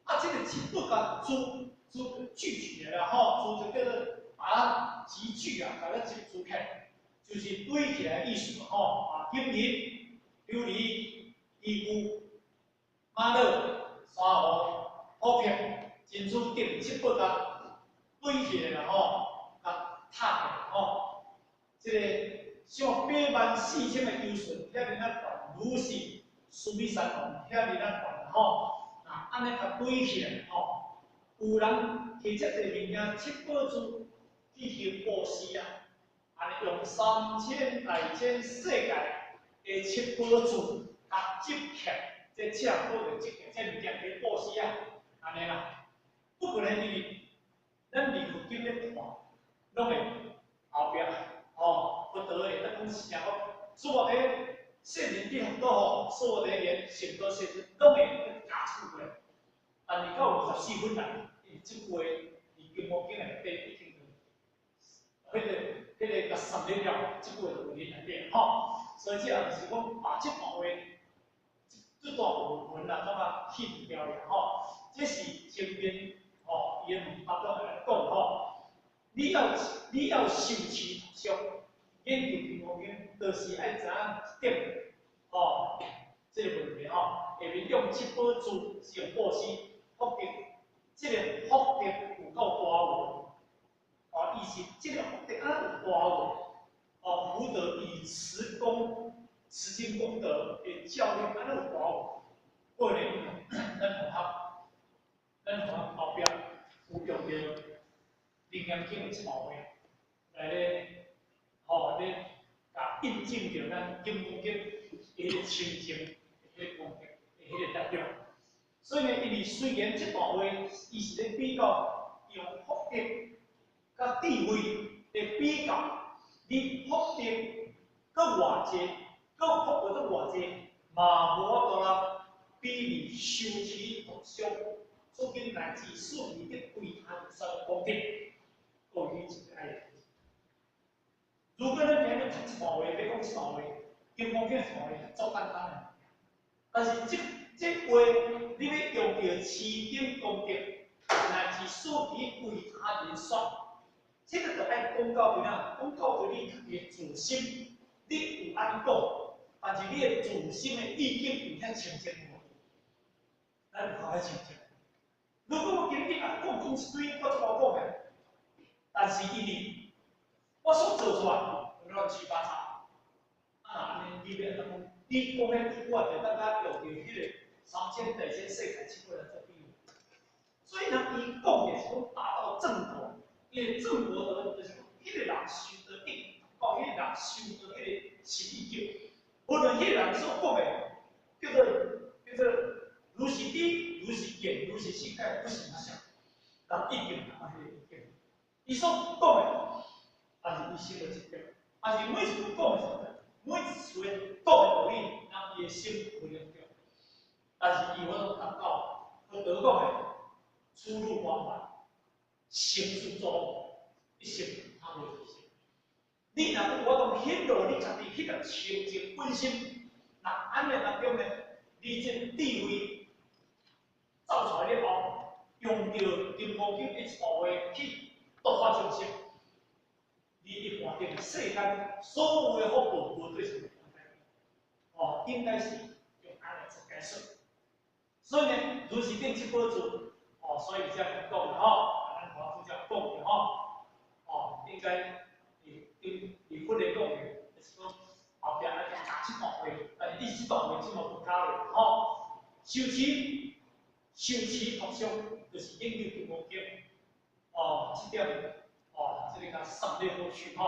啊，這個七寶共珠珠聚起來了吼，珠就叫做把它集聚啊，把它集聚起來，就是堆起來的意思吼。啊，金銀、琉璃、衣具、瑪瑙、珊瑚、琥珀、珍珠等七寶共堆起來了吼，共塔起來吼，這個。像84,000個由旬，遐爾仔懸，如是須彌山王遐爾仔懸吼，啊，按呢共堆起來吼，有人提這個物件七寶珠去行布施啊，按呢用三千大千世界的七寶珠，共集起來，這七寶就集起來，這物件去布施啊，按呢啦。不過呢，因為咱佇佛經咧看，攏會後壁。哦，佛陀會當講是啥講，所有的聖人佇佛陀吼，所有的連聖道聖人，攏會加持過來。但是到24分來，因為這句話佇金剛經內底已經彼個共散了了，這句話就有佇內底吼。所以這也就是講把這段話，這段文啦，怎啊去除掉了吼？這是前面吼，伊的問答中來講吼，你要修持讀誦，研究金剛經，就是愛知影一點吼，這個問題吼，下面用七寶珠是用布施福德，這個福德有夠大無？哦，伊是這個福德按怎有大無？哦，福德以持功、持經功德的教育按怎有大無？過年咱同學後壁有用著楞嚴經的一段話來咧，吼咧，共印證著咱金剛經彼个清淨、彼個功德、彼個力量。所以呢，因為雖然這段話伊是咧比較用福德佮智慧來比較，你福德閣偌濟，閣福報閣偌濟，嘛無法度啦，比擬修持讀誦，諸經乃至四義的維他命說功德，過去一個愛。如果咱今日讀一段話，欲講一段話，金剛經一段話足簡單的，但是這話你欲用著持經功德，乃至四諦為他人說，這個就愛講到佇哪？講到佇你家己的自心，你有按講，但是你的自心的意境有遐清淨無？咱有夠遐清淨。如果我今日啊講講一堆，我怎麼講的？但是因為我所做出來亂七八糟，啊，按呢你欲按怎講？你講彼句話就感覺用著彼個三千大千世界七寶來做比喻。所以呢，伊講的是講達到正果，伊的正果就是講，彼個人修得定，到彼個人修得彼個心意境，無論彼個人所講的叫做如是知，如是見，如是性解，不是啥，人一定達到彼個意境。伊所講的，但是伊心無執著，但是每一句講的時陣，每一次講的道理，人伊的心無能著，但是伊有法度達到佛陀講的出入方法，成自作，一生他無自性。你若有法度顯露你家己彼個清淨本心，那按呢當中呢，你這智慧走出來了後，用著金剛經的一段話去度化眾生，你一看見世間所有的福報無對什麼改變，哦，應該是用按呢做解說。所以呢，如是等七寶珠，哦，所以這樣講的吼，咱華主這樣講的吼，哦，應該佇佇佛來講的，就是講後壁愛加這段話，但是你這段話這麼不加了吼，修持讀誦，就是研究金剛經，哦，這點，哦，這個共送禮好處吼，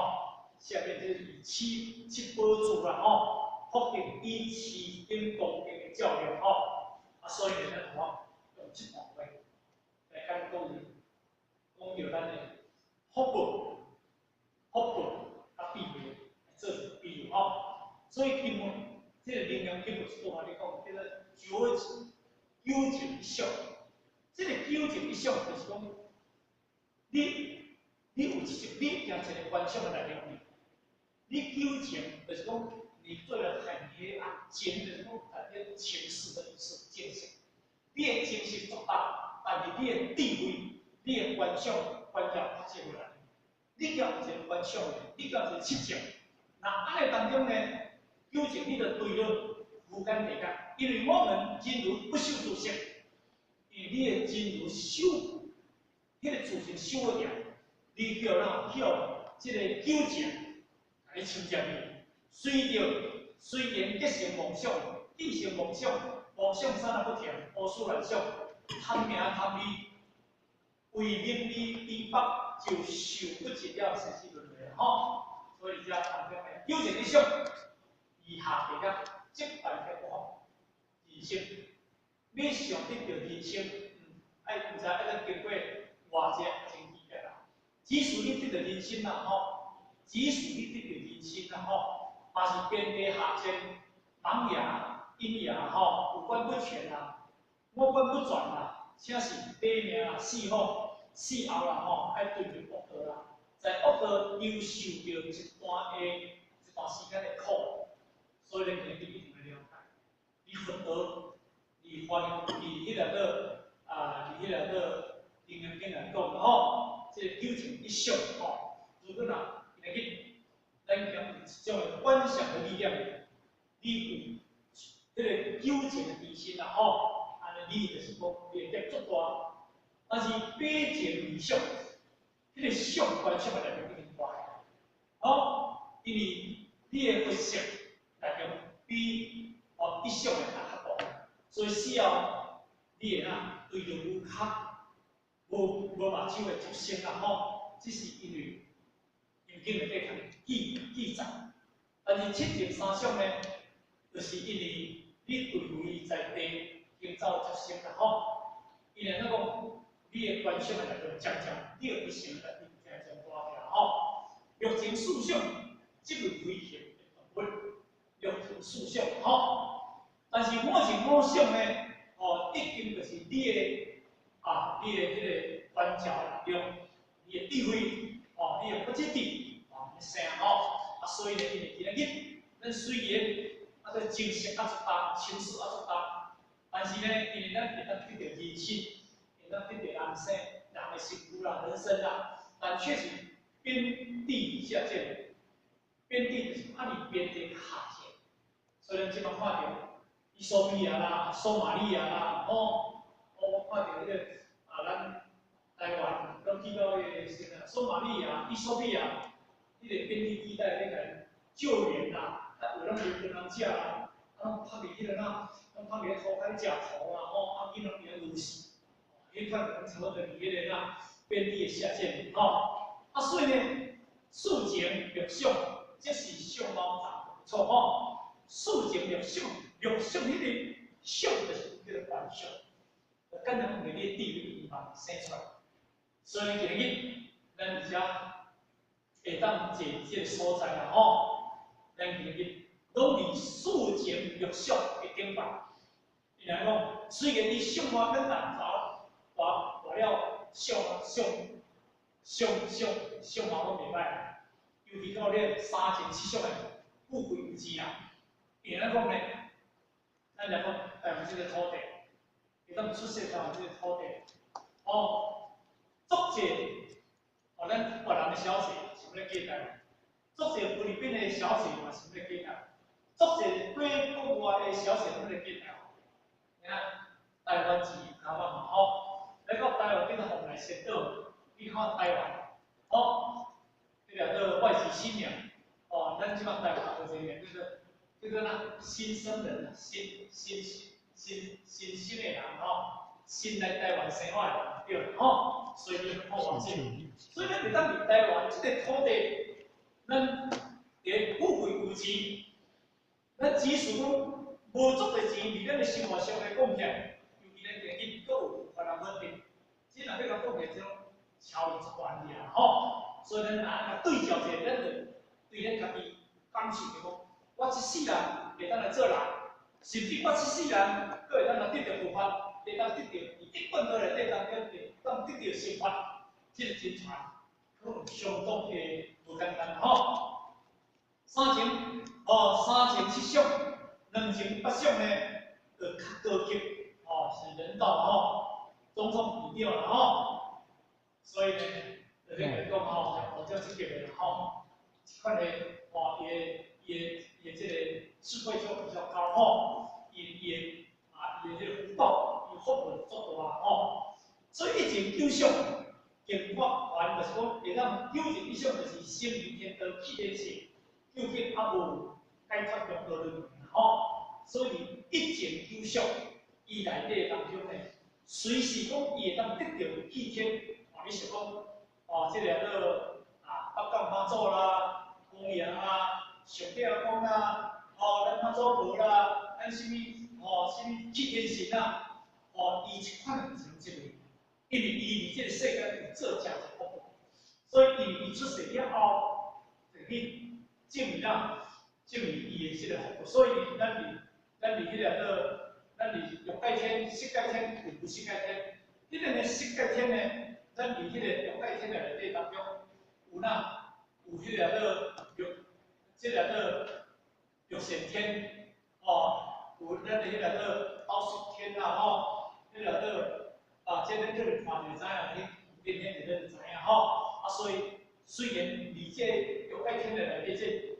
下面這是以七寶珠啦吼，福德以持經功德的教育吼，啊，所以呢，咱同學用這段話來講講著咱的福報、福報佮智慧來做一個比喻吼。所以金剛這個楞嚴經有一句話咧講，叫做究竟一相。這個究竟一相就是講，你有一種，你行一個觀想的內容，你究竟就是講，你做了很黑暗，靜就是講代表情識的意思，精神。你的精神足大，但是你的智慧、你的觀想、觀念較少來。你交一個觀想的，你交一個七情，那按呢當中呢，究竟你就對了無間地獄，因為我們真如不修自性，因為你的真如修，彼個自性修不掉，你叫人叫這個究竟，共你侵佔去，隨著雖然結成夢想，結成夢想，夢想啥仔不停，胡思亂想，貪名貪利，為名利逼迫，就受不盡了生死輪迴吼。所以遮當中呢，究竟你想，以下地獄，這辦法不好，人生，你想得著人生，愛毋知愛閣經過偌濟阿僧祇劫啦。即使你得著人身啦吼，即使你得著人身啦吼，嘛是邊地下賤、盲啞、陰啞吼，五官不全啦，五官不全啦，請是短命啦，死吼，死後啦吼，愛對著惡道啦，在惡道又受著一段時間的苦，所以咱今日一定愛了解，你佛道，你梵，你彼個做啊，你彼個做楞嚴經來講吼，這個九情一想吼，如果若今日咱講有一種的觀想的力量，你有彼個究竟的悲心啦吼，按呢你就是講你會得足大，但是彼情二想，彼個想觀想的力量已經大，吼，因為你的佛性力量比哦一想的還較大，所以死後你會哪對著有較無無目睭的畜生啦吼，這是因為經內底通記記載，但是七情三想呢，就是因為你對位在地行走畜生啦吼，伊來怎講，你的觀想的力量漸漸，你的佛性的力量漸漸大起來吼。六情四想，這個飛行的動物，六情四想吼。但是五情五想呢，哦，已經就是你的啊，你的彼個觀照力量，你的智慧，哦，你的不積智，哦，生吼，啊，所以呢，因為今日咱雖然啊，這精神啊足重，情緒啊足重，但是呢，因為咱會當得著人生，會當得著人生，人的身軀啦、人生啦，但卻是邊地下賤，邊地就是按呢邊地下賤，所以咱這擺看著衣索比亞啦、索馬利亞啦，吼，我看著彼個啊，咱台灣攏去到彼個啥索馬利亞、衣索比亞，彼個邊地地帶咧共救援啦，啊有攏無分人食啦，啊攏拍佇彼個哪，攏拍佇咧塗跤食塗啦，吼，啊囡仔攏佇遐餓死，彼款攏差不多佇彼個哪邊地的下賤，吼。啊，所以呢，四情六想，這是相貌雜錯吼。四情六想，六想彼個想就是叫做觀想，簡單講，你的智慧慢生出來。所以今日咱佇遮會當坐這個所在啦吼，咱今日攏佇四情六想的頂擺。伊來講，雖然你相貌咱大大大了相相相相相貌攏袂歹，尤其到咧三情七想的富貴有錢啊。伊來講呢，咱來講台灣這個土地，會當出世台灣這個土地，哦，足濟，哦，咱越南的小姐想欲來嫁台灣，足濟菲律賓的小姐嘛想欲來嫁台灣，足濟過國外的小姐攏欲來嫁台灣。你看台灣錢較歹嘛吼，來到台灣變做蓬萊仙島，你看台灣，吼，彼個叫外籍新娘，哦，咱這擺台灣有一個叫做叫做哪新生人啊，新新新新生的人吼，新來台灣生活的人對吼，所以你好偌濟，所以咱會當佇台灣這個土地，咱佇富貴有錢，咱只是講無足濟錢，佇咱的生活上來講起來，尤其咱今日閣有番人穩定，這若欲共講起來，這種超越懸去啊吼，所以咱若共對照者，咱就對咱家己感受著講，我這世人會當來做人，甚至我這世人閣會當來得著佛法，會當得著佇一貫道內底當中會當得著成佛，這個真傳可能相當的無簡單吼。三情哦，三情七想，兩情八想呢，就較高級哦，是人道吼，總統院長啦吼，所以呢，就咧講吼，像這級的吼，這款的哦，伊的伊的伊的這個智慧就比較高吼，伊伊的啊，伊的這個福報，伊福報足大吼，所以一情九想，經法還就是講會當九情一想，就是生於天道去天性，究竟猶無解脫中道輪迴吼，所以一情九想，伊內底當中呢，隨時講伊會當得著去天，哦，你想講，哦，這個叫做啊，北港媽祖啦、公爺啦、上帝阿公啦，哦，咱媽祖婆啦，咱啥物，哦，啥物去天神啊，哦，伊這款就是攏這個，因為伊佇這個世間有做誠濟福報，所以因為伊出世了後，就去證明啦，證明伊的這個福報，所以咱佇咱佇彼個叫做，咱佇欲界天、色界天、無色界天，彼個呢色界天呢，咱佇彼個欲界天內底當中，有哪有彼個做欲，這個做欲善天，吼，有咱的彼個做兜率天啦，吼，彼個做啊，這咱可能看就知影，彼變天就咱就知影吼。啊，所以雖然佇這欲界天內底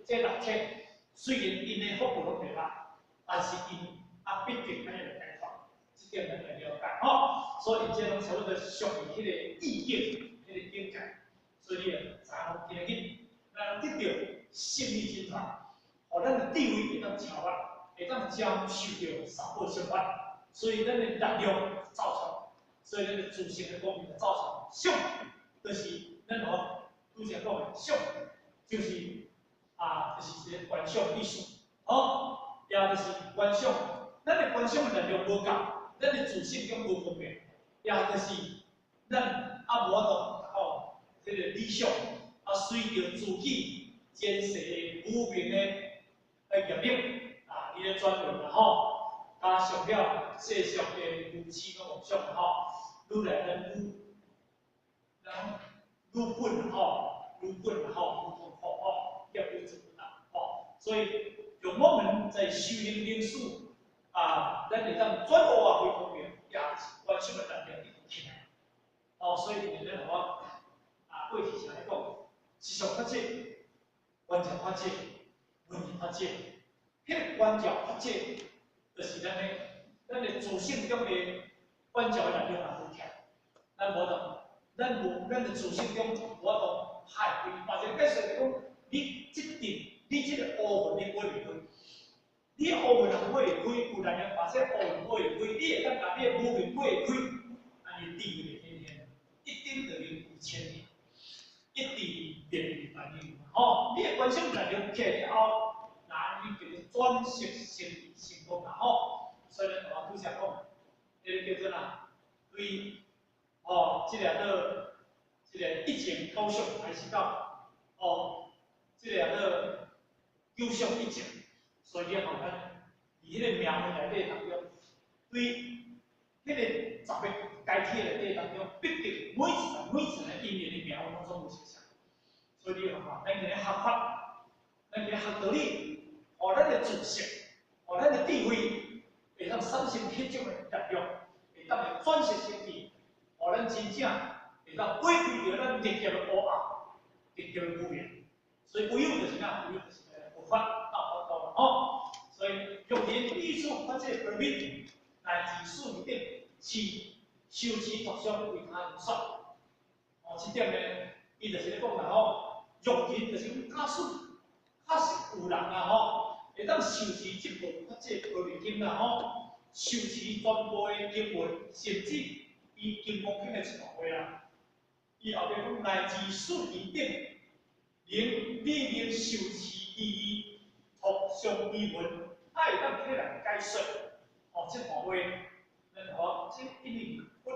這六天，雖然𪜶的福報攏袂歹，但是𪜶啊必定愛來解脫，這點咱來了解吼。所以這攏差不多屬於彼個意境，彼個境界。所以你會知影今日，咱得著勝利真傳，予咱的智慧會當超越，會當將受著三寶聖法，所以咱的力量走出來，所以咱的自性的光明走出來。相，就是咱吼拄才講的相，就是啊，就是一個觀想意思，吼，也就是觀想，咱的觀想的力量無夠，咱的自性中無方便，也就是咱啊無法度達到這個理想，啊隨著自己前世的無明的業力啊，伊咧轉輪啦吼，加上了世俗的愚癡佮妄想吼，愈來咱愈，咱愈笨吼，愈笨吼，愈痛苦吼，業愈做啦吼，所以用我們在修行靈修啊，咱會當轉化為光明，也是觀想的力量一直起來。哦，所以咱互我啊，過去常咧講，時常法者，觀照法者，聞義法者，彼個觀照法者，就是咱的自性中的觀照的力量也無強，咱無當，咱無咱的自性中無法度害開，或者解釋就講，你這陣，你這個烏雲你抹袂開，你烏雲若抹會開，有力量把這烏雲抹會開，你會當共你的無明抹會開，按呢智慧就顯現，一頂就能有千里，一智便有萬里。吼，你的觀想力量起來了後，那你叫做轉識成智成功啦吼。所以咱頭拄才講，彼個叫做哪？對，哦，這個做這個一情九相開始到，哦，這個做九相一情，所以你看咱佇彼個命運內底當中，對彼個十個階梯內底當中，必定每一層每一層的因緣的命運攏總有相像。所以你看看，咱今日學法，咱今日學道理，予咱的知識，予咱的智慧，會當產生彼種的力量，會當會轉識成智，予咱真正會當解開著咱歷劫的烏暗，歷劫的無明。所以唯有就是啥？唯有就是佛法到法度吼。所以若人彼此法者波羅蜜，乃至四義等，持修持托相為他人說。哦，這點呢，伊就是咧講啦吼。若人就是講，假使確實有人啊吼，會當受持這部法者波羅蜜經啦吼，受持全部的經文，甚至伊金剛經的一段話啦，伊後壁講乃至四義等，能你能受持其義，托相依文，愛當替人解說。哦，這段話，咱吼，這一定佛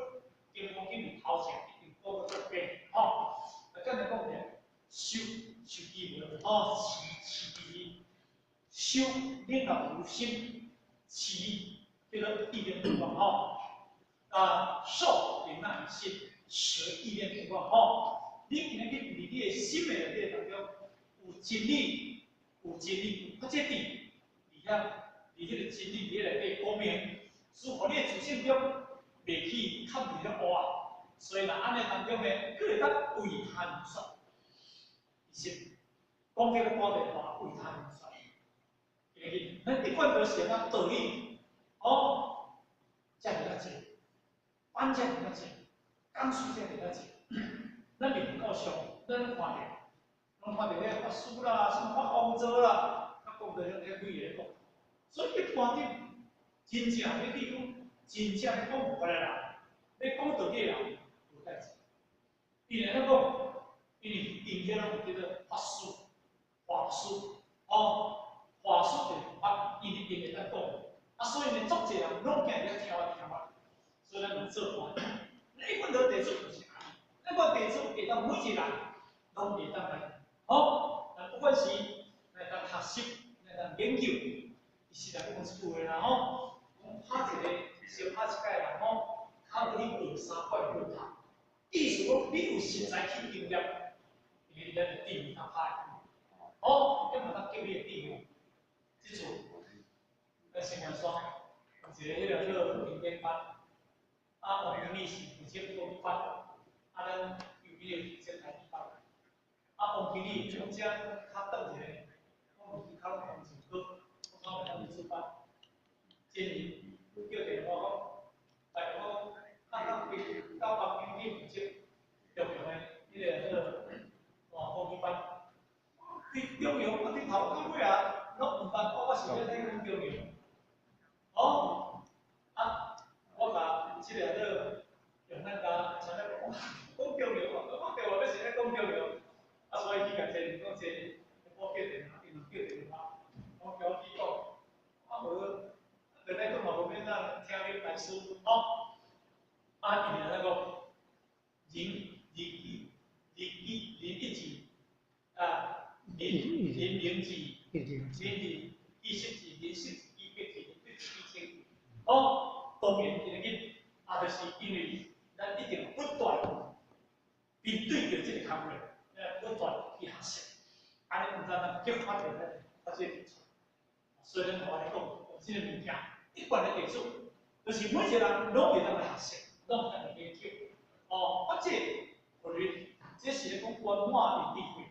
金剛經是頭前一定講過這遍吼。啊，簡單講者。修修機文，吼，持持其修，你若有心持，叫做意念不忘吼。啊，受明那心，持意念不忘吼。你今日佇你的心的內底當中，有真理，有真理，有法者智，而且佇彼個真理佇內底光明，使予你的自性中袂去崁佇咧烏暗。所以若按呢當中呢，閣會當為他人說。是講這個掛電話為他人說，記咱一貫都是按道理，哦，遮爾仔濟，班遮爾仔濟，講師遮爾仔濟，咱面夠上，咱攏看著，攏看著彼法師啦，啥物法王座啦，較講著遐遐幾个講，所以一般頂真正欲去講，真正欲講佛的人，欲講道理的人無介濟，伊會按怎講？因為𪜶遐攏叫做法師、法師，哦，法師就是法，伊一定會當講。啊，所以呢，足濟人攏行佇遐聽啊聽啊，所以咱就做伴。咱一般都地主就是按呢，咱個地主會當每一個人攏會當來，吼，咱不管是來當學習，來當研究，其實來講一句話啦吼，講拍一個，小拍一擺人吼，較無你學三擺。意思講你有實在去經驗，因為咱的智慧較歹。哦，你嘛當激你的智慧。這次，咱新南山有一個彼個叫做經典班，啊，王經理是負責國語班，啊，咱尤美負責台語班。啊，王經理講遮較轉一个，講有較攏真好，我講會當去出班。今年叫電話講，大家講，啊，啊，到王經理負責中央的彼個叫做哦國語班。對中央啊，對頭到尾啊，攏毋捌，我想欲來講中央。哦，啊，我共這个叫做用咱家像咧講，講中央，我電話欲是咧講中央，啊，所以去共坐講坐，我叫電話，伊嘛叫電話，我叫我去講，啊無，落來講嘛無免哪聽你來師吼，啊，伊就那個零零一零一零一幾啊，零零零幾零二一十幾零十幾一百幾一百幾千，哦，當然今日啊，就是因為咱一定不斷面對著這個工作，咱不斷去學習，按呢毋知咱激發著咱發這個興趣。所以咱頭來講，這個物件一般的地主，就是每一個人攏會當來學習，攏會當來研究。哦，啊，這個這是咧講圓滿的智慧，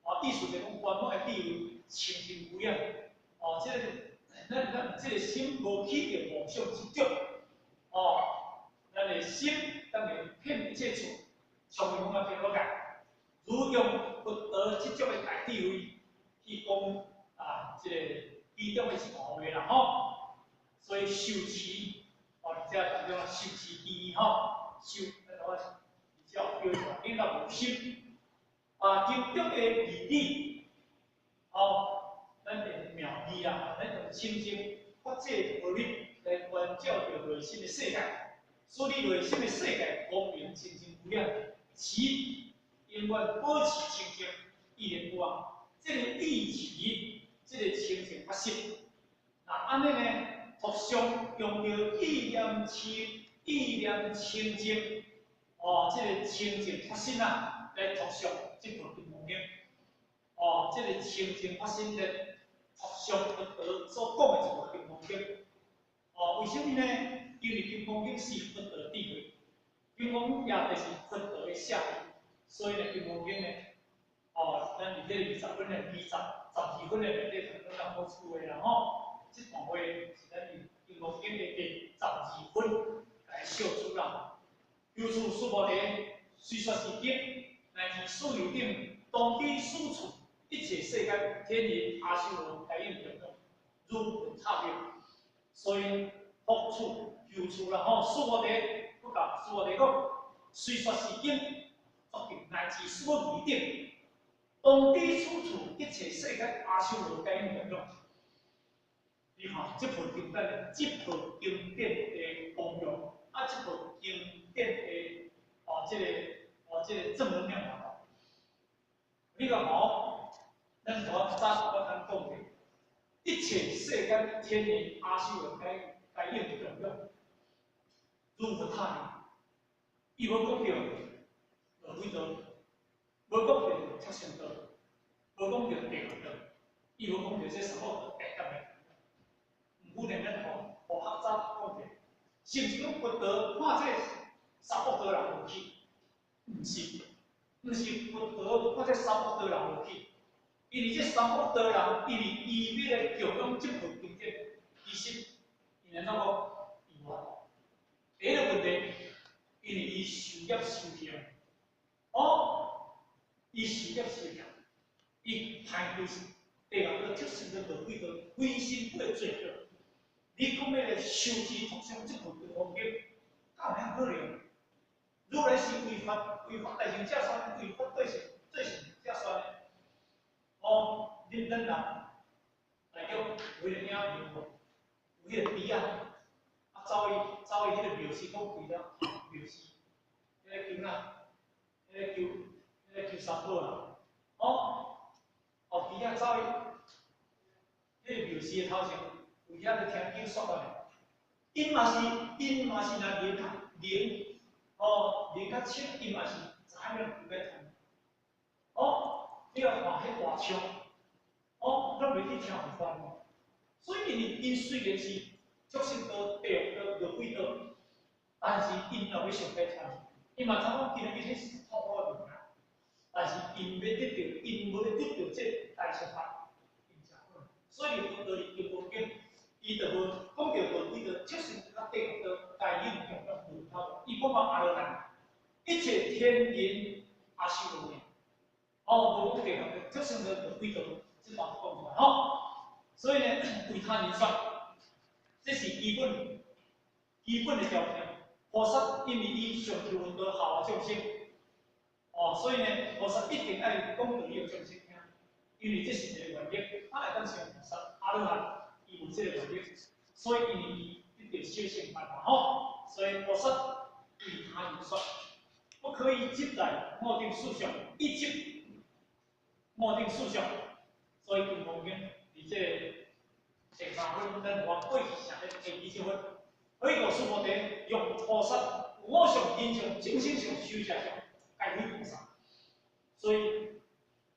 哦，意思就講圓滿的智慧清淨無染。哦，這個咱這個心無起著妄想執著，哦，咱的心當然遍一切處，上面講啊天我講，如用佛陀這種的大智慧去講啊，這個其中的一段話啦吼。所以受持，哦，這當中受持第一吼，受，咱我比較叫做你若無心，啊，經中的義理，哦，咱的妙義啊，咱用清淨法界波羅蜜來觀照著內心的世界，使你內心的世界光明清淨無染，持永遠保持清淨，意念不忘。這個意持，這個清淨法身，那按呢呢，托相用著意念清、意念清淨，哦，這個清淨法身啊，來托相這部金剛經，哦，這個清淨法身來托相佛陀所講的這部金剛經，哦，為什麼呢？因為金剛經是佛陀智慧，金剛經也就是佛陀的寫，所以呢，金剛經呢，哦，咱佇這個20分的20、12分的內底，攏當好處的啦吼。這段話是咱佇金剛經的第12分來小注啦。由此須菩提，雖說是經，乃至此有頂，當知此處一切世間天人阿修羅皆應供養，如佛塔廟。所以福處求處啦吼，須菩提，不共須菩提講，雖說是經，決定乃至此有頂，當知此處一切世間阿修羅皆應供養。你看，這部經典，這部經典的功用，啊，這部經典的哦，這個哦，這個正能量嘛。你看吼，咱頭早我通講的，一切世間天人阿修羅皆皆應供養，如佛塔廟。伊無講著餓鬼道，無講著畜生道，無講著地獄道，伊無講著這三惡道下等的。毋過呢，咱吼，予學早講者，是毋是講佛陀看這三惡道人無去？毋是，毋是佛陀看這三惡道人無去，因為這三惡道人，因為伊欲來供養這部經典，其實伊按怎講？伊無法度。第一個問題，因為伊受業受行，哦，伊受業受行，伊歹就是地獄道、畜生道、餓鬼道，規身軀的罪過。你講欲來修持托相這部金剛經，敢有遐可能？如來是為法為法大乘才宣，為法對聖最勝才宣的。哦，恁咱人內中有彼個影片無？有彼個豬仔，啊走去走去彼個廟寺講開了，廟寺，彼個求哪？彼個求彼個求三寶啦。哦，哦，豬仔走去彼個廟寺的頭前。有遐咧聽經說法的，𪜶嘛是，𪜶嘛是若靈靈哦，人較深，伊嘛是知影要解脱。哦，你來看彼大象，哦，攏袂去聽佛法。所以因為𪜶雖然是畜生道、地獄道、餓鬼道，但是𪜶若欲想解脫，伊嘛知影今日彼是痛苦的物件，但是𪜶欲得著，𪜶無欲得著這個大乘法，𪜶誠困難。所以佛陀佇金剛經，伊就無講著餓鬼道、畜生佮地獄道、該隱中種輪迴，伊講到阿羅漢，一切天人阿修羅呢，哦，無講地獄道、畜生道、餓鬼道，這嘛講出來吼。所以呢，為他人說，這是基本的條件。菩薩因為伊上求佛道，效法眾生，哦，所以呢，菩薩一定愛講道理予眾生聽，因為這是一個原則。啊，會當成菩薩阿羅漢，伊有這個原則，所以因為伊得到小乘法嘛，吼，所以菩薩為他人說，不可以執在我頂四相，一執我頂四相，所以金剛經佇這個第三分，咱話過去成咧第二十分。彼個須菩提用菩薩我相、人相、眾生相、壽者相，皆非菩薩。所以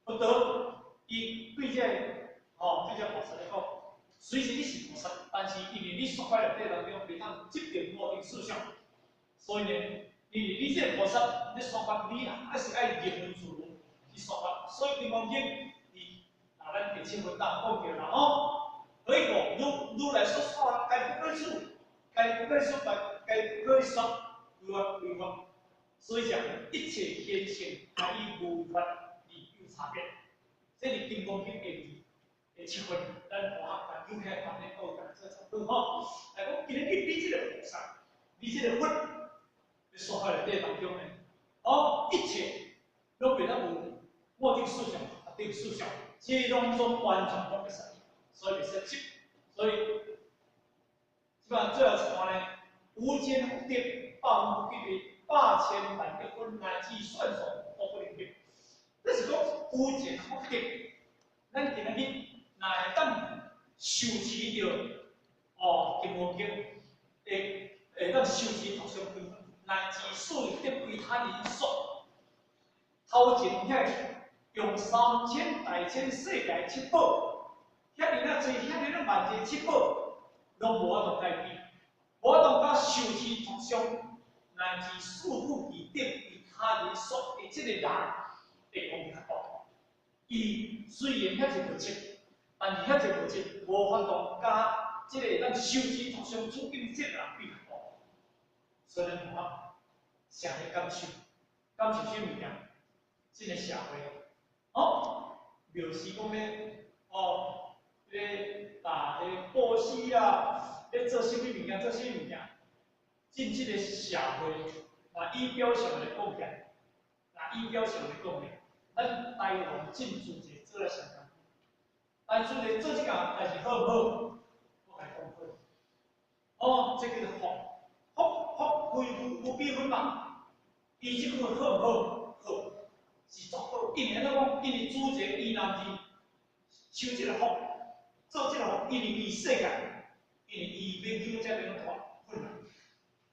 佛陀伊對這個吼，對這個菩薩來講，雖是你是菩薩，但是因為你說法內底當中袂當執著我頂四相，所以呢，因為你這個菩薩，你說法你還是愛逆運自如去說法，所以金剛經伊若咱第七分當講著啦吼，彼個如如來所說，皆不可說。該不可說，該不可說，非法非法。所以講一切現象，皆以無法而有差別。這是金剛經第二第七分，咱同學研究起來，慢慢講，做參考吼。來講，今日你這個菩薩，你這個佛，佇說法內底當中呢，哦，一切攏袂當有我頂思想、他頂思想，這攏總完全攏袂使，所以袂使執，所以。這擺最後一段呢，無間福德，百分不及的百千萬億分乃至算數都不能比。這是講無間福德，咱今仔日若會當受持著哦，金剛經，會當受持讀誦乃至四得為他人說，頭前遐用三千大千世界七寶，遐爾仔濟，遐爾仔萬濟七寶。攏無法度共伊比，無法度佮受持讀誦，乃至四福而得為他人說的這個人會講較大。伊雖然遐濟物質，但是遐濟物質無法度佮這個咱受持讀誦處境這個人比較大。所以咱同學誠咧感受，感受啥物件？這個社會，哦，廟是講咧，哦。咧打彼個布施啊，咧做啥物物件，做啥物物件，進這個社會，若以表象來講起來，若以表象來講起來，咱台灣進做者做來上艱苦，但做者做這件代誌好毋好？我共你講好。哦，這叫做福，福福非無無比分嘛。伊這句好毋好？好，是足好。因為按怎講？因為主者伊若毋是受這個福。做這個福，因為伊世界，因為伊欲求這邊大困難，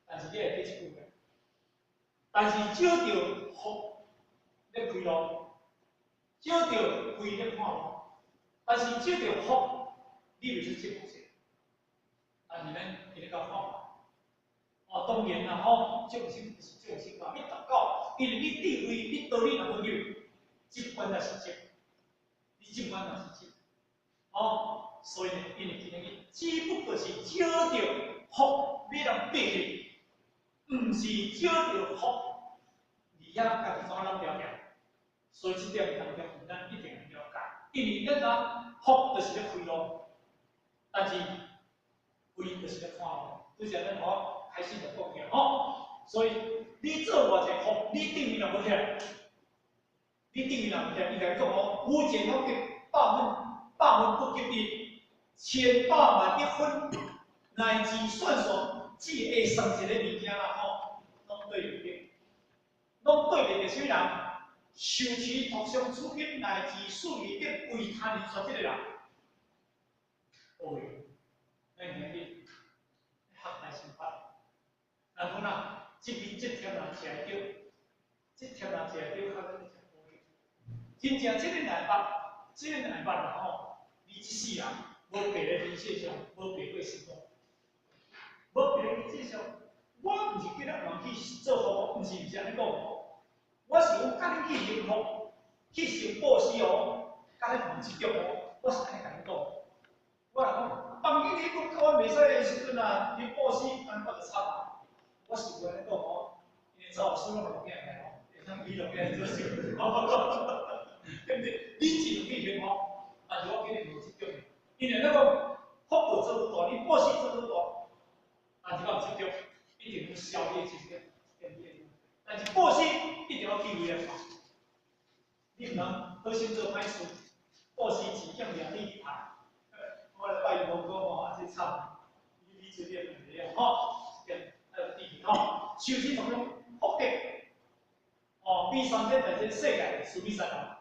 但是你會記這句話，但是少著福咧開路，少著慧咧看路，但是少著福，你袂使這菩薩。但是咱今日較看，哦，當然啦吼，眾生是眾生嘛，你達到，因為你智慧，你道理若無入，這款也是執，你這款也是執，哦。所以呢，因為今日只不過是少著福，欲人爬起，毋是少著福，而遐家己怎諗了了。所以這點當中，咱一定要了解。因為咱知福就是咧開路，但是慧就是咧看路。拄才咱我開始就講過吼，所以你做偌濟福，你頂面若無起來，你頂面若無起來，伊共你講哦，無間福德，百分不及一。千百萬億分，乃至算數，只會算一個物件啦吼，攏對袂著，攏對袂著啥物人？受持讀誦處境乃至四義得為他人說這個人，哦喲，咱今日學大乘法，然後呢，這邊這忝人食會著，這忝人食會著，較咱食無真正這個奶肉，這個奶肉啦吼，你一世人無白咧佇世上，無白過成功，無白佇世上。我毋是叫咱人去做福，毋是按呢講。我是講，佮恁去行福，去行布施哦，佮恁毋執著哦，我是按呢共恁講。我若講，房間你講甲阮袂使的時陣啊，你布施，按呢我就慘啊。我是無按呢講哦，因為趙老師攏會驚來吼，會當伊兩個做事，對毋對？你盡量去行福，但是我叫你無執著，因為咱講福報做愈大，你布施做愈大，但是我毋執著，一定會消你的執著，對毋對？但是布施一定要去為來還，你毋通好心做歹事，布施錢欠掠你去還。我來拜伊無講吼，啊這慘，你這點問題啊，吼，這點愛注意吼。受持從福德，哦，比三千大千世界須彌山啊，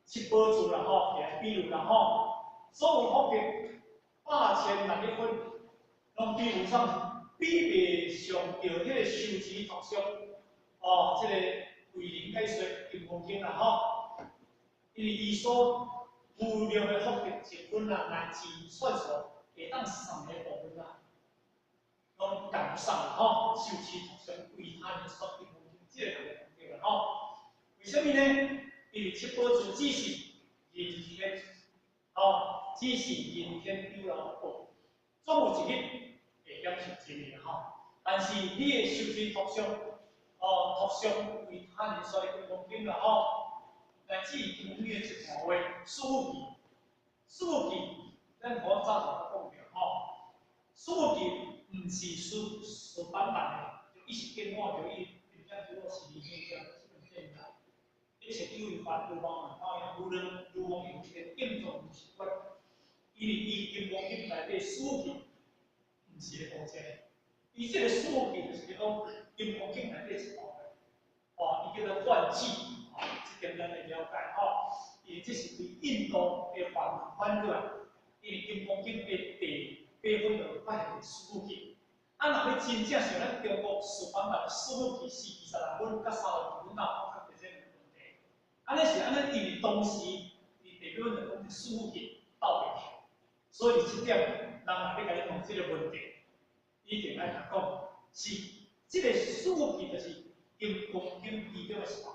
七寶柱啦吼，來比喻啦吼，所有福德8000萬億分，攏比不上，比袂上著彼個受持托相，哦，這個為人解說金剛經啦吼，因為伊所無量的福德積分啊，乃至算數會當送的部分啊，攏共送吼，受持托相為他人說金剛經，這個就對啦吼。為啥物呢？因為七寶珠只是人天，吼，只是人天有漏報，總有一日會享受真的吼。但是你的受持托相，哦，托相為他人說的金剛經啦吼，乃至金剛經的一段話，四句，四句，咱我早就講過吼，四句毋是書書板板的，就一時變化就伊，人家叫我是理解這個一切有為法，如夢幻泡影，如人如夢有這個見狀如是觀。因為伊金剛經內底四句，毋是咧講這個，伊這個四句就是講金剛經內底一段話，哦，伊叫做梵偈，哦，這點咱會了解吼。因為這是對印度的梵文翻過來，因為金剛經的第八分就發現四句。啊，若欲真正像咱中國四版本四句4支十六分佮32分啊，我較袂這個問題。按呢是按呢，因為當時佇地表就講四句鬥袂起，所以這點人若欲共你問這個問題，一定愛共講，是這個四句就是金剛經其中的一段話，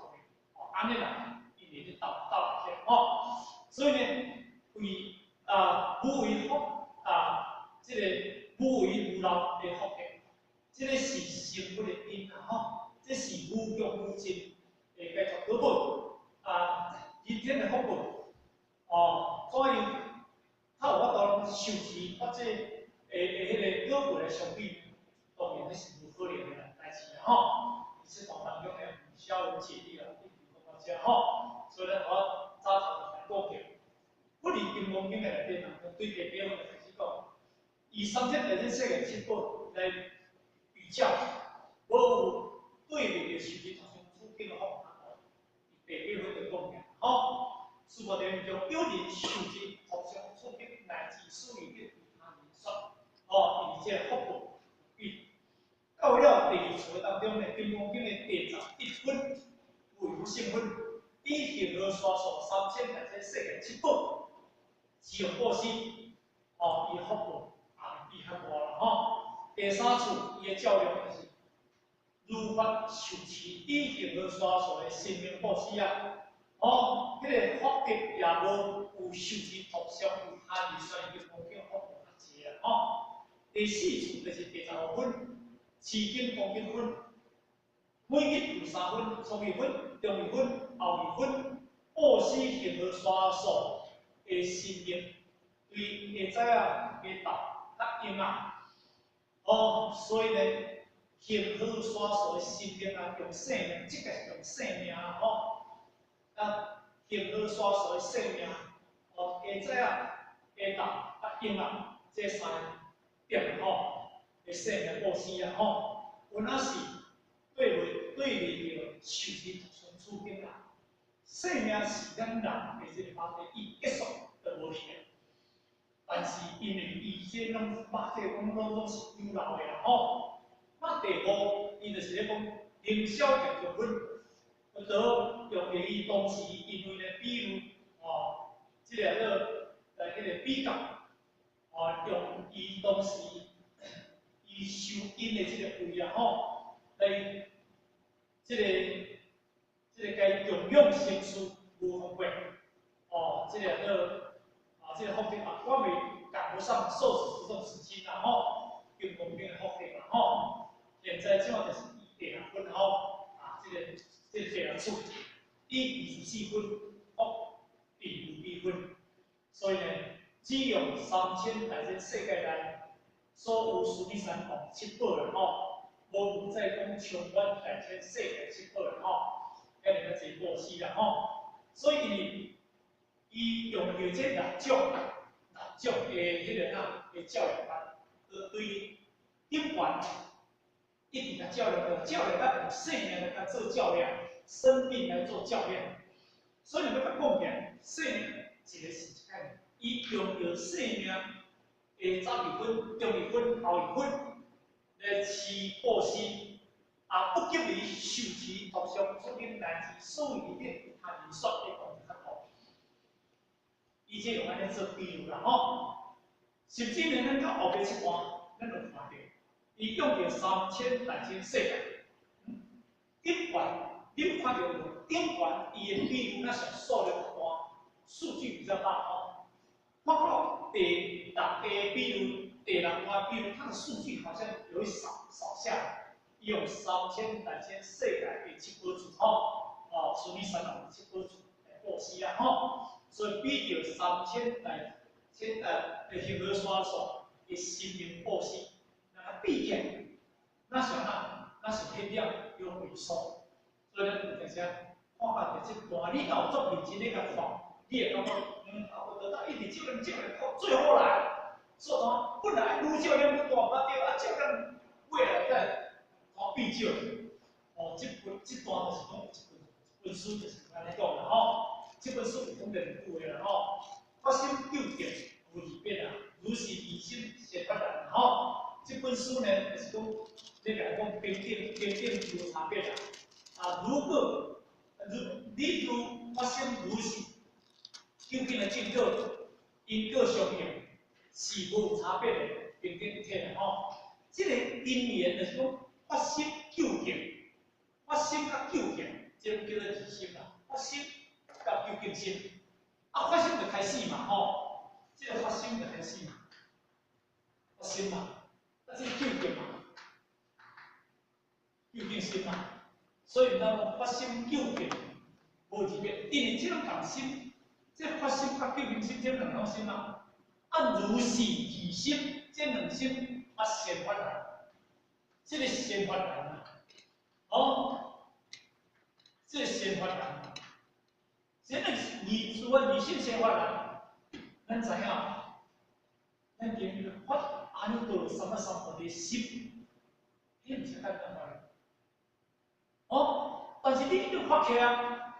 哦，按呢啦，因為咧鬥鬥袂起吼，所以呢，為啊無為福啊，這個無為無漏的福德，這個是成佛的因啊吼，這是無窮無盡的解脫果本。啊，人天的福報，哦，怎樣較有法度受持或者的彼個果報來相比，當然是無可能的代誌啦吼。而且當中的消文解義啦，一直講到遮吼，所以咱我早頭就來講過，佛佇金剛經的內底人對地表就開始講，以三千大千世界七寶來比較，無有對立的受持托相處境的福報。第八分就講了，吼，四部殿中有人受持托相處境乃至四意得為他人說，哦，因為這個福報比到了第二處當中呢，金剛經的第11分，為勝分，以恆河沙數三千大千世界七寶，持用布施，哦，伊福報也比較大啦，吼。第三處伊的照量就是。如法受持以恆河沙數的身命布施啊，哦，彼個福德也無有受持托相為他人說金剛經福報較濟啊，吼。第四處就是第15分，持經恭敬分，每日有三分：初二分、中二分、後二分，布施恆河沙數的身命，對下早啊、下晝較閒啊，哦，所以呢。恆河沙數的身命啊，用性命，這個是用性命啊，吼。啊，恆河沙數的性命，哦，下早啊、下晝啊、閒啊，這三點吼的性命布施啊，吼，有哪是對袂對袂著受持托相處境啊？性命是咱人的這個肉體，伊結束就無去啊。但是因為伊這攏肉體攏攏攏是有漏的啦，吼。肉體無伊就是咧講行銷業就分，佛陀用著伊當時因為咧，比如哦，這個做來彼個比較，哦，用伊當時伊修因的這個位啊吼，來這個共伊供養成事無分別，哦，這個做啊，這個福德啊，我未趕不上受持這種時間啦吼，金剛經的福德啦吼，現在這馬就是伊第六分吼，啊，這個第六處，以24分福地無比分，所以呢，只用三千大千世界內所有須彌山王七寶啦吼，無再講充滿大千世界七寶啦吼，遐爾仔濟布施啦吼，所以因為伊用著這六種六種的彼個啥的照料法，就對頂懸一直共照料，照料甲用生命來共做照料，生命來做照料。所以你欲共講起來，生命一個是一概念，伊用著生命的早日分、中日分、後日分來施布施，也不急於受持讀誦出入乃至所有的他人說的講較大。伊這用按呢做比喻啦吼，甚至呢，咱到後壁這段，咱就看著，伊用著三千大千世界，頂懸，你有看著無？頂懸伊的比喻若上數量較大，數據比較大吼。包括第六個比喻，第六段比喻，它的數據好像有少少下來，伊用三千大千世界的七寶處吼，哦，須彌山王七寶處來布施啦吼。所以比著三千大千的恆河沙數的生命布施，若共比起來，那是哪？那是天了有萎縮。所以咱有陣時看到這段，你若有足認真咧共看，你會感覺，啊，我得到一直照練照練到最後來，所以講本來愈照練愈大，毋對，啊，照練未來再看比少。哦，這本這段就是講一本一本書就是按呢講啦吼。這本書有講兩句話啦吼，發心究竟無二別啊，如是二心先發來吼。這本書呢，就是講你共講平等平等無差別啊。啊，如果如你如發生如是究竟的正果，因果相應是無差別的平等一體的吼。這個因緣就是講發心究竟，發心佮究竟，這個叫做二心啦。發心佮究竟心，啊，發心就開始嘛吼，這個發心就開始嘛，發心嘛，啊，這個究竟嘛，究竟心嘛，所以咱講發心究竟無二別，因為這種共心，這發心佮究竟心這兩種心嘛，啊，如是二心，這兩心發善法來，這個善法來嘛，哦，這個善法來。這個二除了二心善法來，咱知影，咱今日發阿耨多羅三藐三菩提心，彼毋是簡單的。哦，但是你已經發起啊，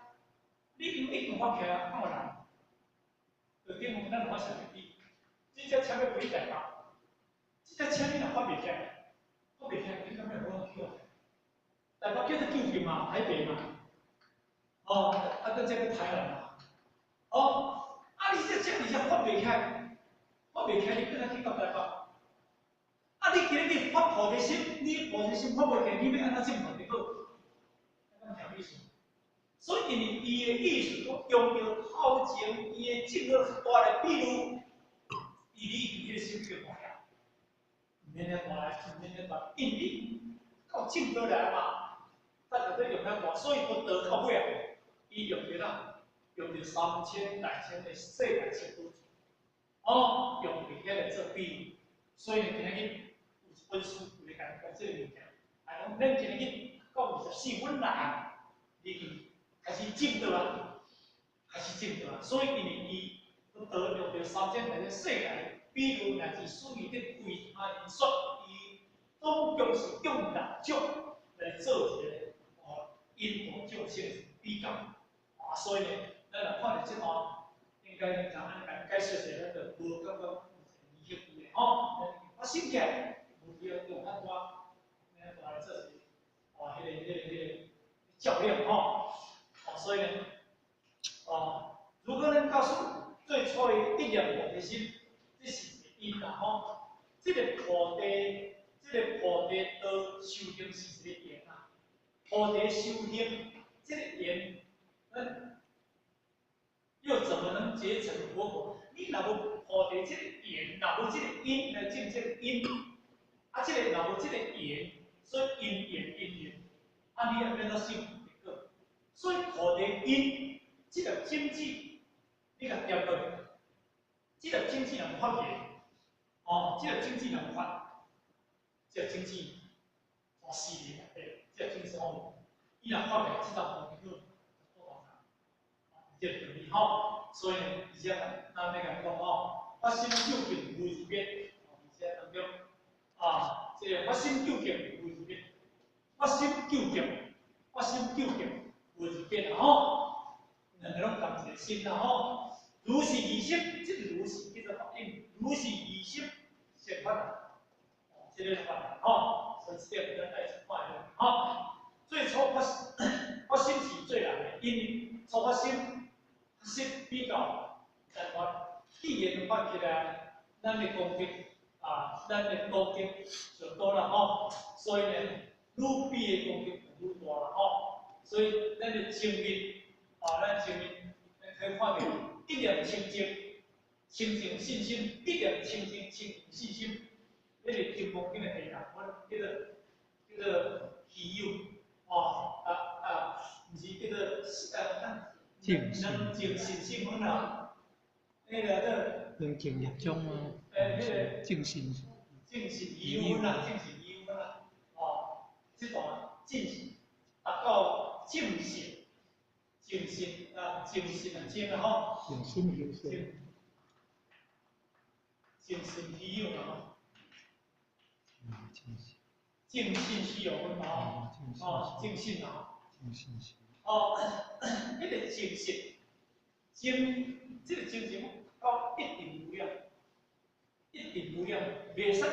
你已經發起啊，敢有人？就等於咱發啥物比？這隻車欲飛台北，這隻車你若發袂起來，發袂起來，你感覺無法去啊？台北叫做究竟嘛，台北嘛。哦，啊，閣這閣台南嘛，哦，啊，你這車而且發袂起來，發袂起來，你閣來去到台北？啊，你今日你發菩提心，你菩提心發袂起來，你欲按怎證菩提果？敢聽意思？所以，因為伊的意思講，用著頭前伊的正果較大的比喻，伊你彼個心就大了，毋免遐大來，毋免遐大，因為你到正果來嘛，咱就得用遐大，所以佛陀到尾啊。伊用著哪？用著三千大千的世界七寶，哦，用著遐來做比喻，所以呢，今仔日有一本書有咧共講這個物件，來講咱今日到24分來，已經開始證道啊，開始證道啊，所以因為伊佛陀用著三千大千世界比喻乃至所有的為他人說，伊總共是用六種來做一個哦引導眾生比較。啊，所以呢，咱若看著這段，應該通按呢共解釋者，咱就無感覺有一個疑惑的吼。發心起來，無必要用較大、遐大來做一個。菩提心，這是一個因啦吼。這個菩提，這個菩提道修行是一個緣啊。菩提修行，這個緣，咱又怎麼能結成佛果？你若無菩提這個緣，若無這個因來證這個因，啊，這個若無這個緣，所以因緣因緣，啊，你欲按怎生結果？所以菩提因，這粒種子，你共掂落去，這粒種子若無發芽，哦，這粒種子若無發，這粒種子從四年內底，這粒種子吼，伊若發芽，這陣無結果，這個道理吼，所以呢，而且咱欲共講吼，發心究竟無二別，哦，而且當中啊，這個發心究竟無二別，發心究竟，發心究竟無二別啦吼，兩个攏仝一個心啦吼。如是二心，這個如是叫做法應，如是二心善法，哦，這個法吼，所以這點咱愛去看下吼。最初發發心是最難的，因為初發心心比較難發，既然發起來，咱的功德啊，咱的功德就多啦吼，所以呢，愈比的功德就愈大啦吼，所以咱的前面啊，咱前面咱可以看著一念清淨，清淨信心，一念清淨清淨信心，彼個金剛經的第六款叫做叫做稀有，哦啊啊，毋是叫做能淨信心分啦，彼個叫能淨業障啊，彼個淨信，淨信疑有分啦，淨信疑有分啦，哦，這段淨信達到淨信，淨信啊，淨信啊，淨啊吼，淨信修行，淨信稀有啦吼，淨信稀有分嘛吼，哦，淨信啊，淨信修，哦，彼個淨信，淨，這個淨信到一定無染，一定無染，袂使有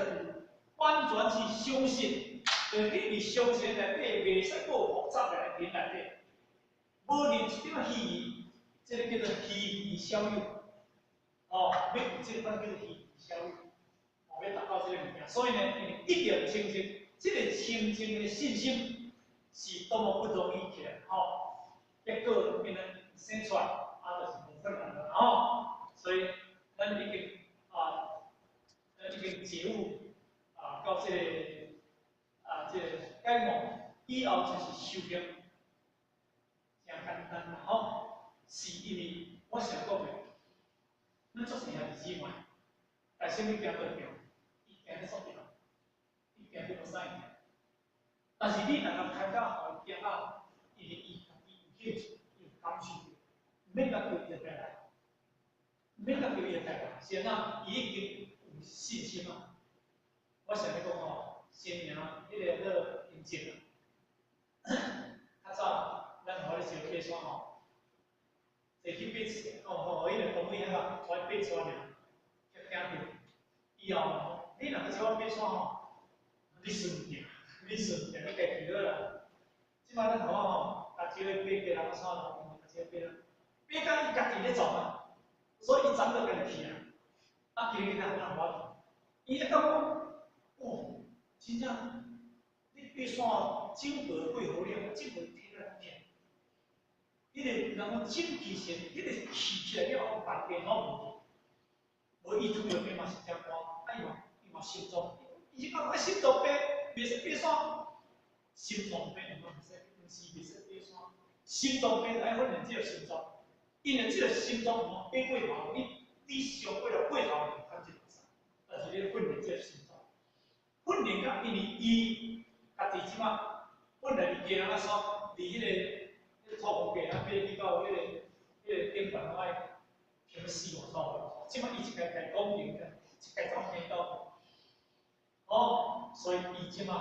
完全是相信，就是你佇相信內底袂使閣有複雜的佇內底，無任一點仔虛疑，這個叫做虛疑小有，哦，欲有這款叫做虛疑小有，哦，欲達到這個物件，所以呢，因為一定清淨，這個清淨的信心是多麼不容易起來，吼，結果變成生出來，啊，就是無困難啦，吼，所以咱已經啊，咱已經覺悟啊，到這個啊，這個解悟以後就是修行，誠簡單啦，吼，是因為我想講的，咱做兄弟姊妹，大聲你行倒橋，伊行得速橋，伊行得無使行，但是你若共牽到予伊行到，因為伊家己有興趣，有感受，毋免共叫伊就來，毋免共叫伊就來，是按怎？伊已經有信心啊！我想欲講吼，先名彼個叫英靜啊，較早咱予咧招爬山吼，坐去爬哦，予彼個同位遐個帶爬山爾，較驚著。以後吼，你若閣招我爬山吼，你順行，你順行，你家去好啦。這擺咱頭仔吼，共招去爬雞籠仔山，共招爬啦，爬到伊家己咧創啊，所以伊昨就家己去啊。啊，今日咱哪我去？伊會感覺講，哦，真正，你爬山整個過好了，整個體力疼。彼個人講精氣神，彼個氣起來了後，排便攏無去。無伊糖尿病嘛是誠高，啊伊嘛伊嘛心臟，伊是感覺心臟病袂使爬山，心臟病毋使毋是袂使爬山，心臟病愛訓練這個心臟，因為這個心臟吼爬過頭，你你上過了過頭就較真會使，但是你訓練這個心臟，訓練甲因為伊家己這馬本來佇雞籠仔山，佇彼個土木雞籠爬去到彼個頂懸攏愛差不多四五組，這馬伊一家家講定的，一家總聽到。哦，所以伊這馬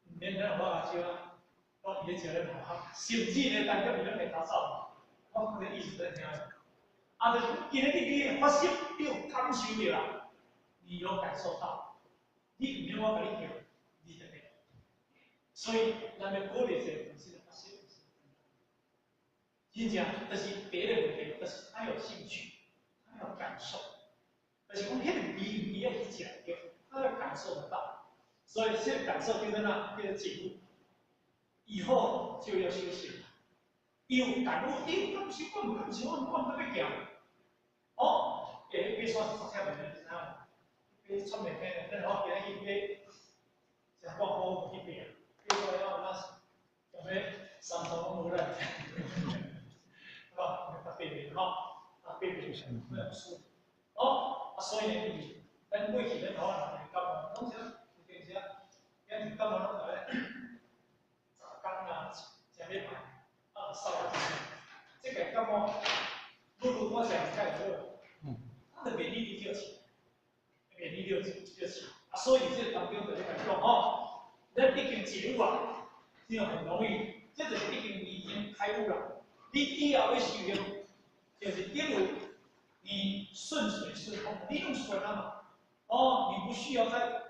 毋免咱我共招啊，講伊咧招咧嘛，甚至咧當中伊攏會逃走，我可能意思在聽。啊，就是今日你發心，你有感受著啦，你有感受到，你毋免我共你叫，你就會。所以，咱欲鼓勵一個本身的發心，真正，就是別的問題，就是他有興趣，他有感受。就是講彼个味伊愛去食著，他會感受得到。所以這個感受叫做哪？叫做覺悟。以後就要修行。伊有感悟，伊有感受，我無感受，我毋欲行。哦，欸，買煞是足忝的，你知影無？買出面的，咱好今日去買，食掛好去買，買煞了後，咱想欲三頭攏無力，對吧？較爬袂吼，啊爬袂，沒有輸。哦，啊所以呢，伊咱過去咱台灣人感冒，攏是有陣時啊，咱感冒攏來10工啊，一禮拜。啊，瘦啊，這個感冒，愈愈我食較會好，啊，就免疫力就起，免疫力就起，啊，所以這個當中就咧共講吼，咱已經覺悟啊，這很容易，這就是已經已經開悟了。你以後欲修行，就是因為你順水順風，你用順啊嘛，哦，你不需要再，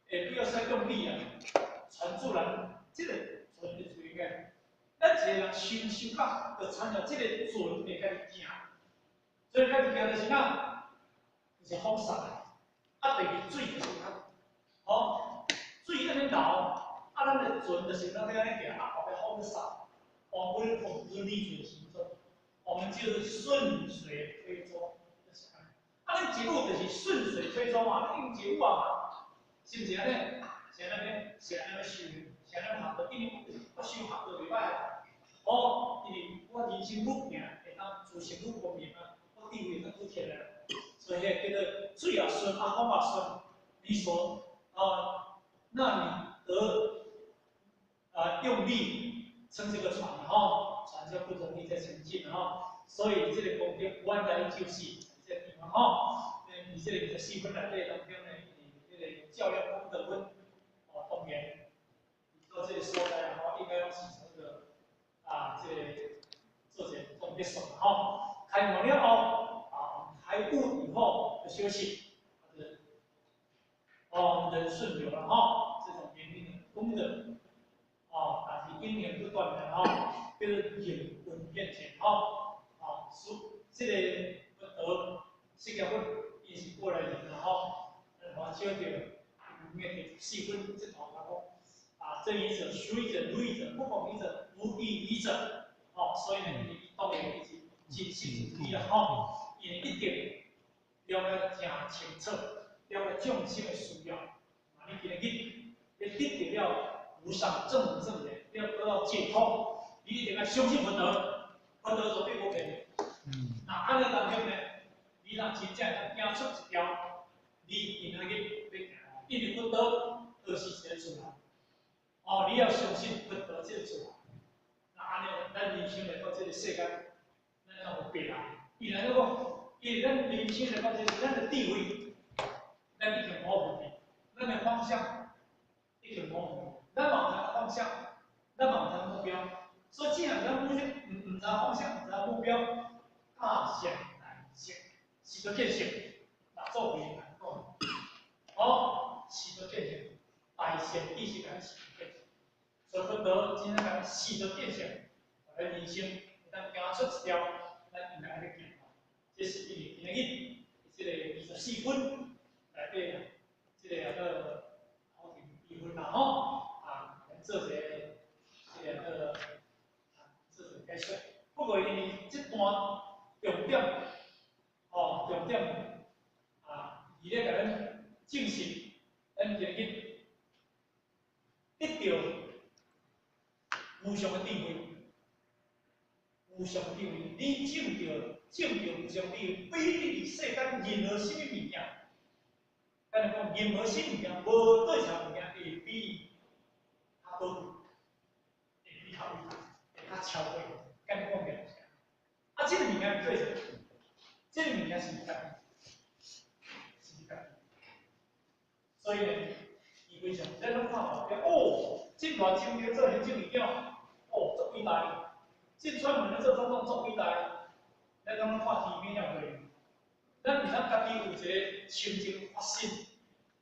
欸，不要再用力啊，船自然，這個船就應該。咱一個人修修到，就參像這個船會家己行，所以家己行就是哪，就是風殺來。啊，第二水就是較，吼，水按呢流，啊，咱的船就是咱按呢行，啊，後壁風殺，我們控制逆水行舟，我們就是順水推舟，就是按呢。啊，咱覺悟就是順水推舟嘛，咱已經覺悟啊嘛，是毋是按呢？是按呢，是按呢修，是按呢學道，因為我修學道袂歹啊。哦，因為我人生愈行，會當自性愈光明啊，我智慧會當愈起來。所以彼個叫做水也順，啊風也順。你所啊，那你得啊用力撐這個船吼，船就不容易再前進吼。所以這個功德原來就是這個地方吼。佇這個24分內底當中呢，這個較量功德分，哦，當然，到這個所在吼，應該攏是這個啊，這個做一個總結算吼。開悟了後，啊，開悟以後的修行，哦，人順流了吼，這種原因的功德，哦，但是因緣不斷的吼，叫做緣分現前吼，啊，屬這個佛陀釋迦佛，伊是過來人啦吼，咱少著有四分這頭來講，啊，正語者、俗語者、如語者、不誑語者、無異語者，哦，所以呢，伊當然伊是真實之理啦吼，伊一定了解誠清楚，了解眾生的需要，啊，你今日欲得到了無上正等正覺，要得到解脫，你一定愛相信佛陀，佛陀絕對無騙你。那按呢當中呢，你若真正會當行出一條，你今仔日欲行，因為佛陀就是一個自然。哦，你要相信佛陀這個自然。那按呢，咱人生來到這個世間，咱敢有白來？伊來講，因為咱人生來到這個，咱的地位，咱已經模糊去，咱的方向已經模糊，咱嘛毋知方向，咱嘛毋知目標。所以既然咱毋知方向，毋知目標，大想難行，時都見性，若做為難講。哦，時都見性，大善知識講時都見性。所以佛陀真正講時都見性，咱人生會當行出一條，咱應該愛去行。這是因為今日這個24分內底啊，這個叫做好像比分啦吼，啊，做一個這個叫做做一個解說。不過因為這段重點，哦，重點啊，伊咧共咱證實，咱今日得著無上的智慧，無上智慧，你證著無上智慧，比你佇世間任何啥物物件，咱講任何啥物件，無對象物件會比較寶貴，會比較偉大，會較超過。敢講袂是？啊，這個物件對啥？這個物件是你家己，是你家己。所以呢，伊非常，咱攏看吼，哦，這偌精明做行政院長，哦，足偉大。進出門咧做總統足偉大。咱攏看天邊了過，咱毋通家己有一個清淨發心，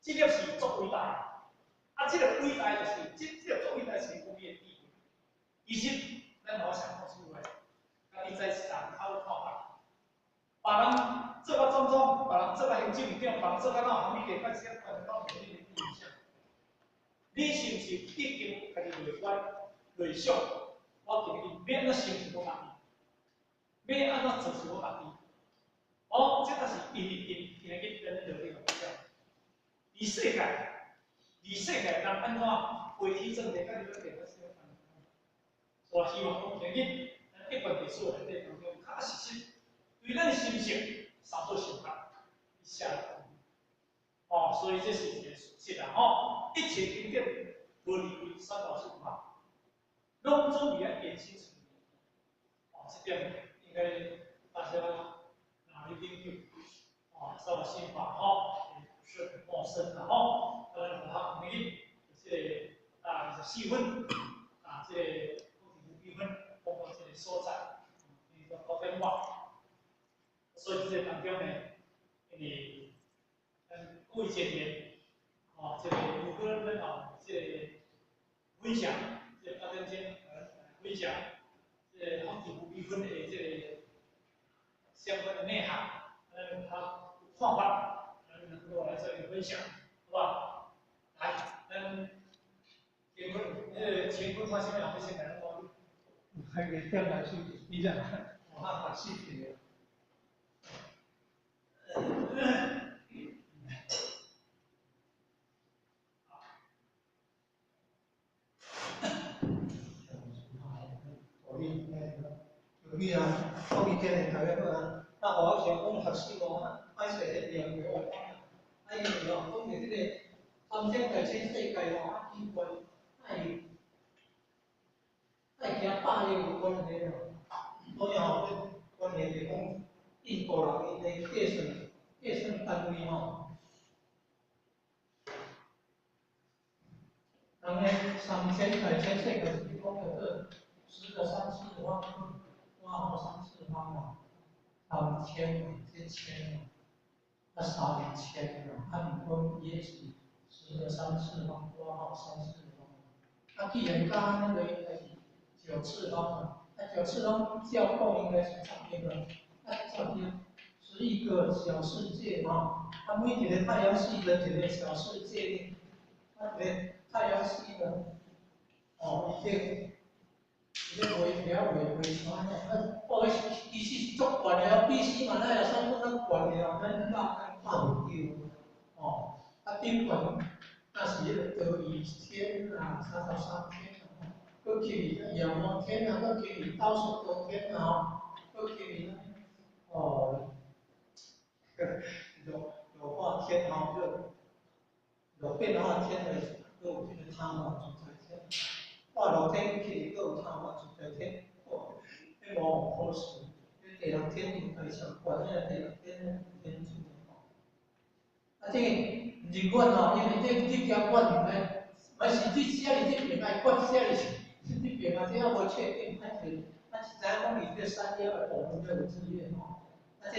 這個是足偉大。啊，這個偉大就是，這個足偉大是講你的智慧。其實，咱無想講出來，家己在人較有看法。別人做甲總統，別人做甲行政院長，別人做甲哪，啥物個，甲啥關攏無你的影響。你是毋是已經家己內觀內想？我今日欲按怎想是我家己，欲按怎做是我家己。哦，這才是因為因今日咱咧落去講。佇世界，人按怎飛天轉地，佮你咧地相關。我希望講今日咱一般地所內底當中，確實實對咱的心性三做想法，寫哦，所以這是一個事實啦吼。一切經典無離開三寶四法，攏總佇遐延伸出來。哦，這點應該大家哪裡研究？哦，三寶四法吼，也不是很陌生啦吼。當然，我今日這個啊24分啊，這個比分包括這個所在，比如說高電話，所以這個當中呢，因為咱各位前言，哦，這個如果咱哦，這個分享，這個8點鐘分享，這個福智無比分的這個相關的內涵，咱有較有看法，咱能夠來做一個分享，好不好？來，咱乾坤，那個乾坤發啥物人先來講？還個點來是，你講，我較學習的。有啊，福智天的大家好啊。啊，我想講學習無啊，愛說個念話我講啊。啊，因為哦，講著這個三千大千世界吼，啊，奇怪，愛愛行百億有關係哦。所以吼，這關係就講印度人𪜶的計算單位吼，人咧三千大千世界是講叫做10的3次方，括號三次方嘛，三千嘛，這千嘛，啊三千嘛，啊毋過伊是10的3次方，括號三次方。啊，既然加那個應該是九次方嘛，啊九次方照講應該是十億了，啊十億11個小世界吼，啊每一個太陽系的一個小世界，啊一個太陽系的，哦，伊這伊這畫遐畫畫出來，啊，哦，其實是足懸的哦，比喜馬拉雅山閣較懸的哦，咱肉眼看袂著，哦，啊頂懸那是彼個幪意天啊，33天啊，閣起去夜摩天啊，閣起去倒數多天啊，閣起去哦，落落化天吼，閣落變化天的，閣有這個他化自在天，化樂天起去閣有他化自在天，哦，彼無可思，彼第六天應該上懸的，第六天天主吼。啊，這個日月吼，因為這這加管毋知，嘛是這寫佇這邊，愛管寫佇這邊啊，這猶無確定，啊是啊是知影講佇這山腰的部分才有日月吼，啊這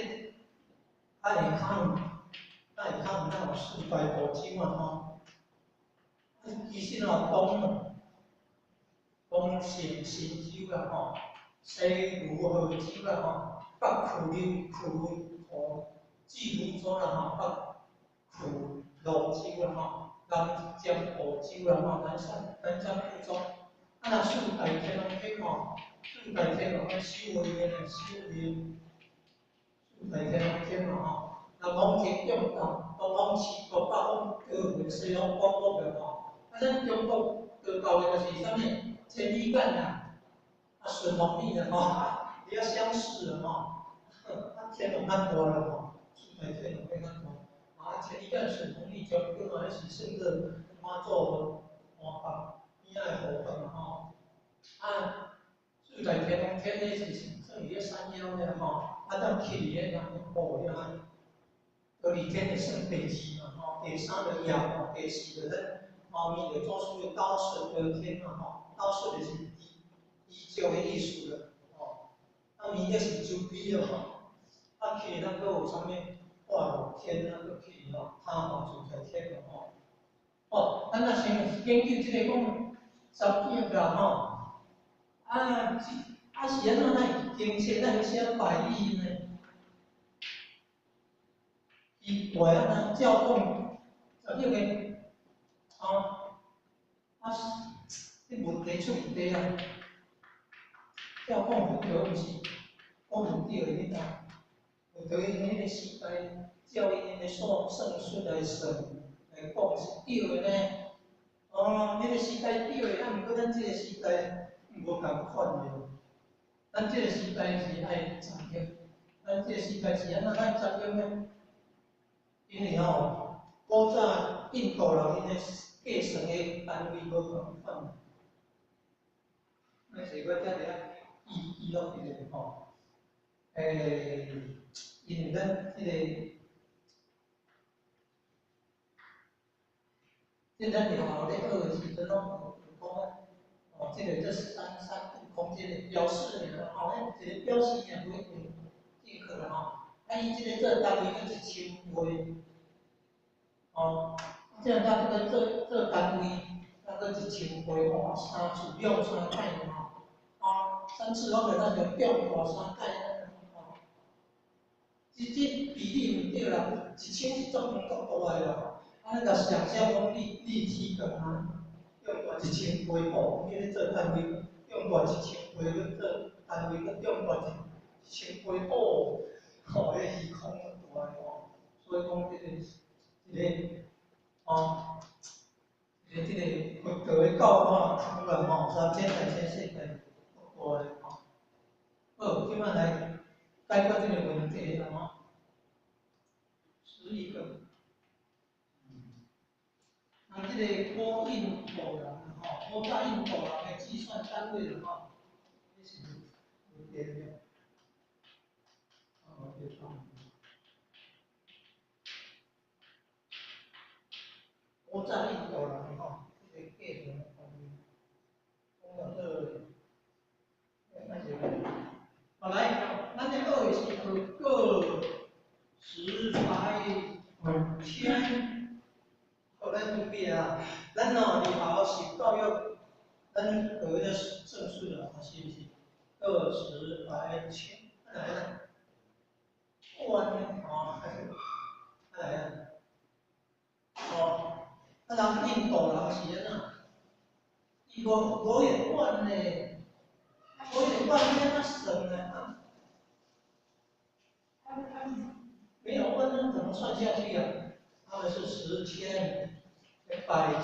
啊下跤有，啊下跤有哪有四大部洲啊吼，啊其實吼東東神神州啦吼，西牛賀洲啦吼，北俱琉俱吼，智如洲啦吼，北俱盧洲啦吼，南瞻部洲啦吼，南瞻部洲。啊，若四大天王天吼，四大天王天守衛的呢，守衛四大天王天嘛吼，南方天中道，東方七國，北方高原，西方廣博的吼。啊，咱中國道教的就是啥物？千里眼啦，啊順風耳啦吼，比較相似的吼。啊，天王較大啦吼，四大天王天較大。啊，千里眼、順風耳將軍嘛，彼是算做媽祖換房邊仔的護法嘛吼。啊，四大天王天咧是算伫咧山腰咧吼，啊，當起佇咧南部遐，忉利天就算第二嘛吼，第三就夜嘛，第四就咱貓咪就祖師的兜率多天嘛吼，兜率就是宇宙的意思啦，吼。啊，明就是周边啊吼，啊，起咱閣有啥物化樂天啊，閣起吼，他化自在天嘛吼。哦，咱若先研究這個講10億啦吼，啊，啊是按怎咱會經冊咱會寫百億呢？伊大按怎照講10億個，哦，啊，這問題出問題啊！照講佛陀毋是講毋對的，你知？佛陀𪜶彼個時代，照𪜶的算算術來算來講是對的呢。哦，彼個時代對的，啊，毋過咱這個時代無仝款的。咱這個時代是愛10億，咱這個時代是按怎愛十億呢？因為吼，古早印度人𪜶的計算的單位無仝款。那是我遮佇遐記記錄一下吼，因為咱這個，這咱學校咧學的時陣攏有講啊，哦，這個這三三度空間的表示爾，吼，彼一個表示爾，無一定正確啦吼。啊，伊這個做單位閣一千倍，哦，這樣咱這個做做單位，啊閣一千倍吼，三次兩三擺吼，哦，三次攏會當就變大三擺吼。這這比例毋對啦，一千是足長足大的啦，啊，你若想象講立立體感啊，變大一千倍吼，你咧做單位，變大一千倍閣做單位，閣變大一千倍哦，吼，彼虛空足大吼，所以講這個這個哦，這個這個佛陀的教法出來吼，3000來千世界足大的吼。好，這擺來解決這個問題啦吼。11個。啊，這個古印度人吼，古早印度人的計算單位啦吼，這是問題了。哦，對錯。古早印度人吼，這個計算單位，講到這，好來，咱咧學的是學個十百千，好，咱準備啊，咱哦佇學校受教育，咱學彼個算術啊，是毋是？個十百千，啊來啊，萬呢？哦，啊來啊，哦，啊人印度人是按怎？伊無無會萬呢，無會萬欲按怎算呢？啊？他沒有萬，那怎麼算下去啊？他們是十千、百。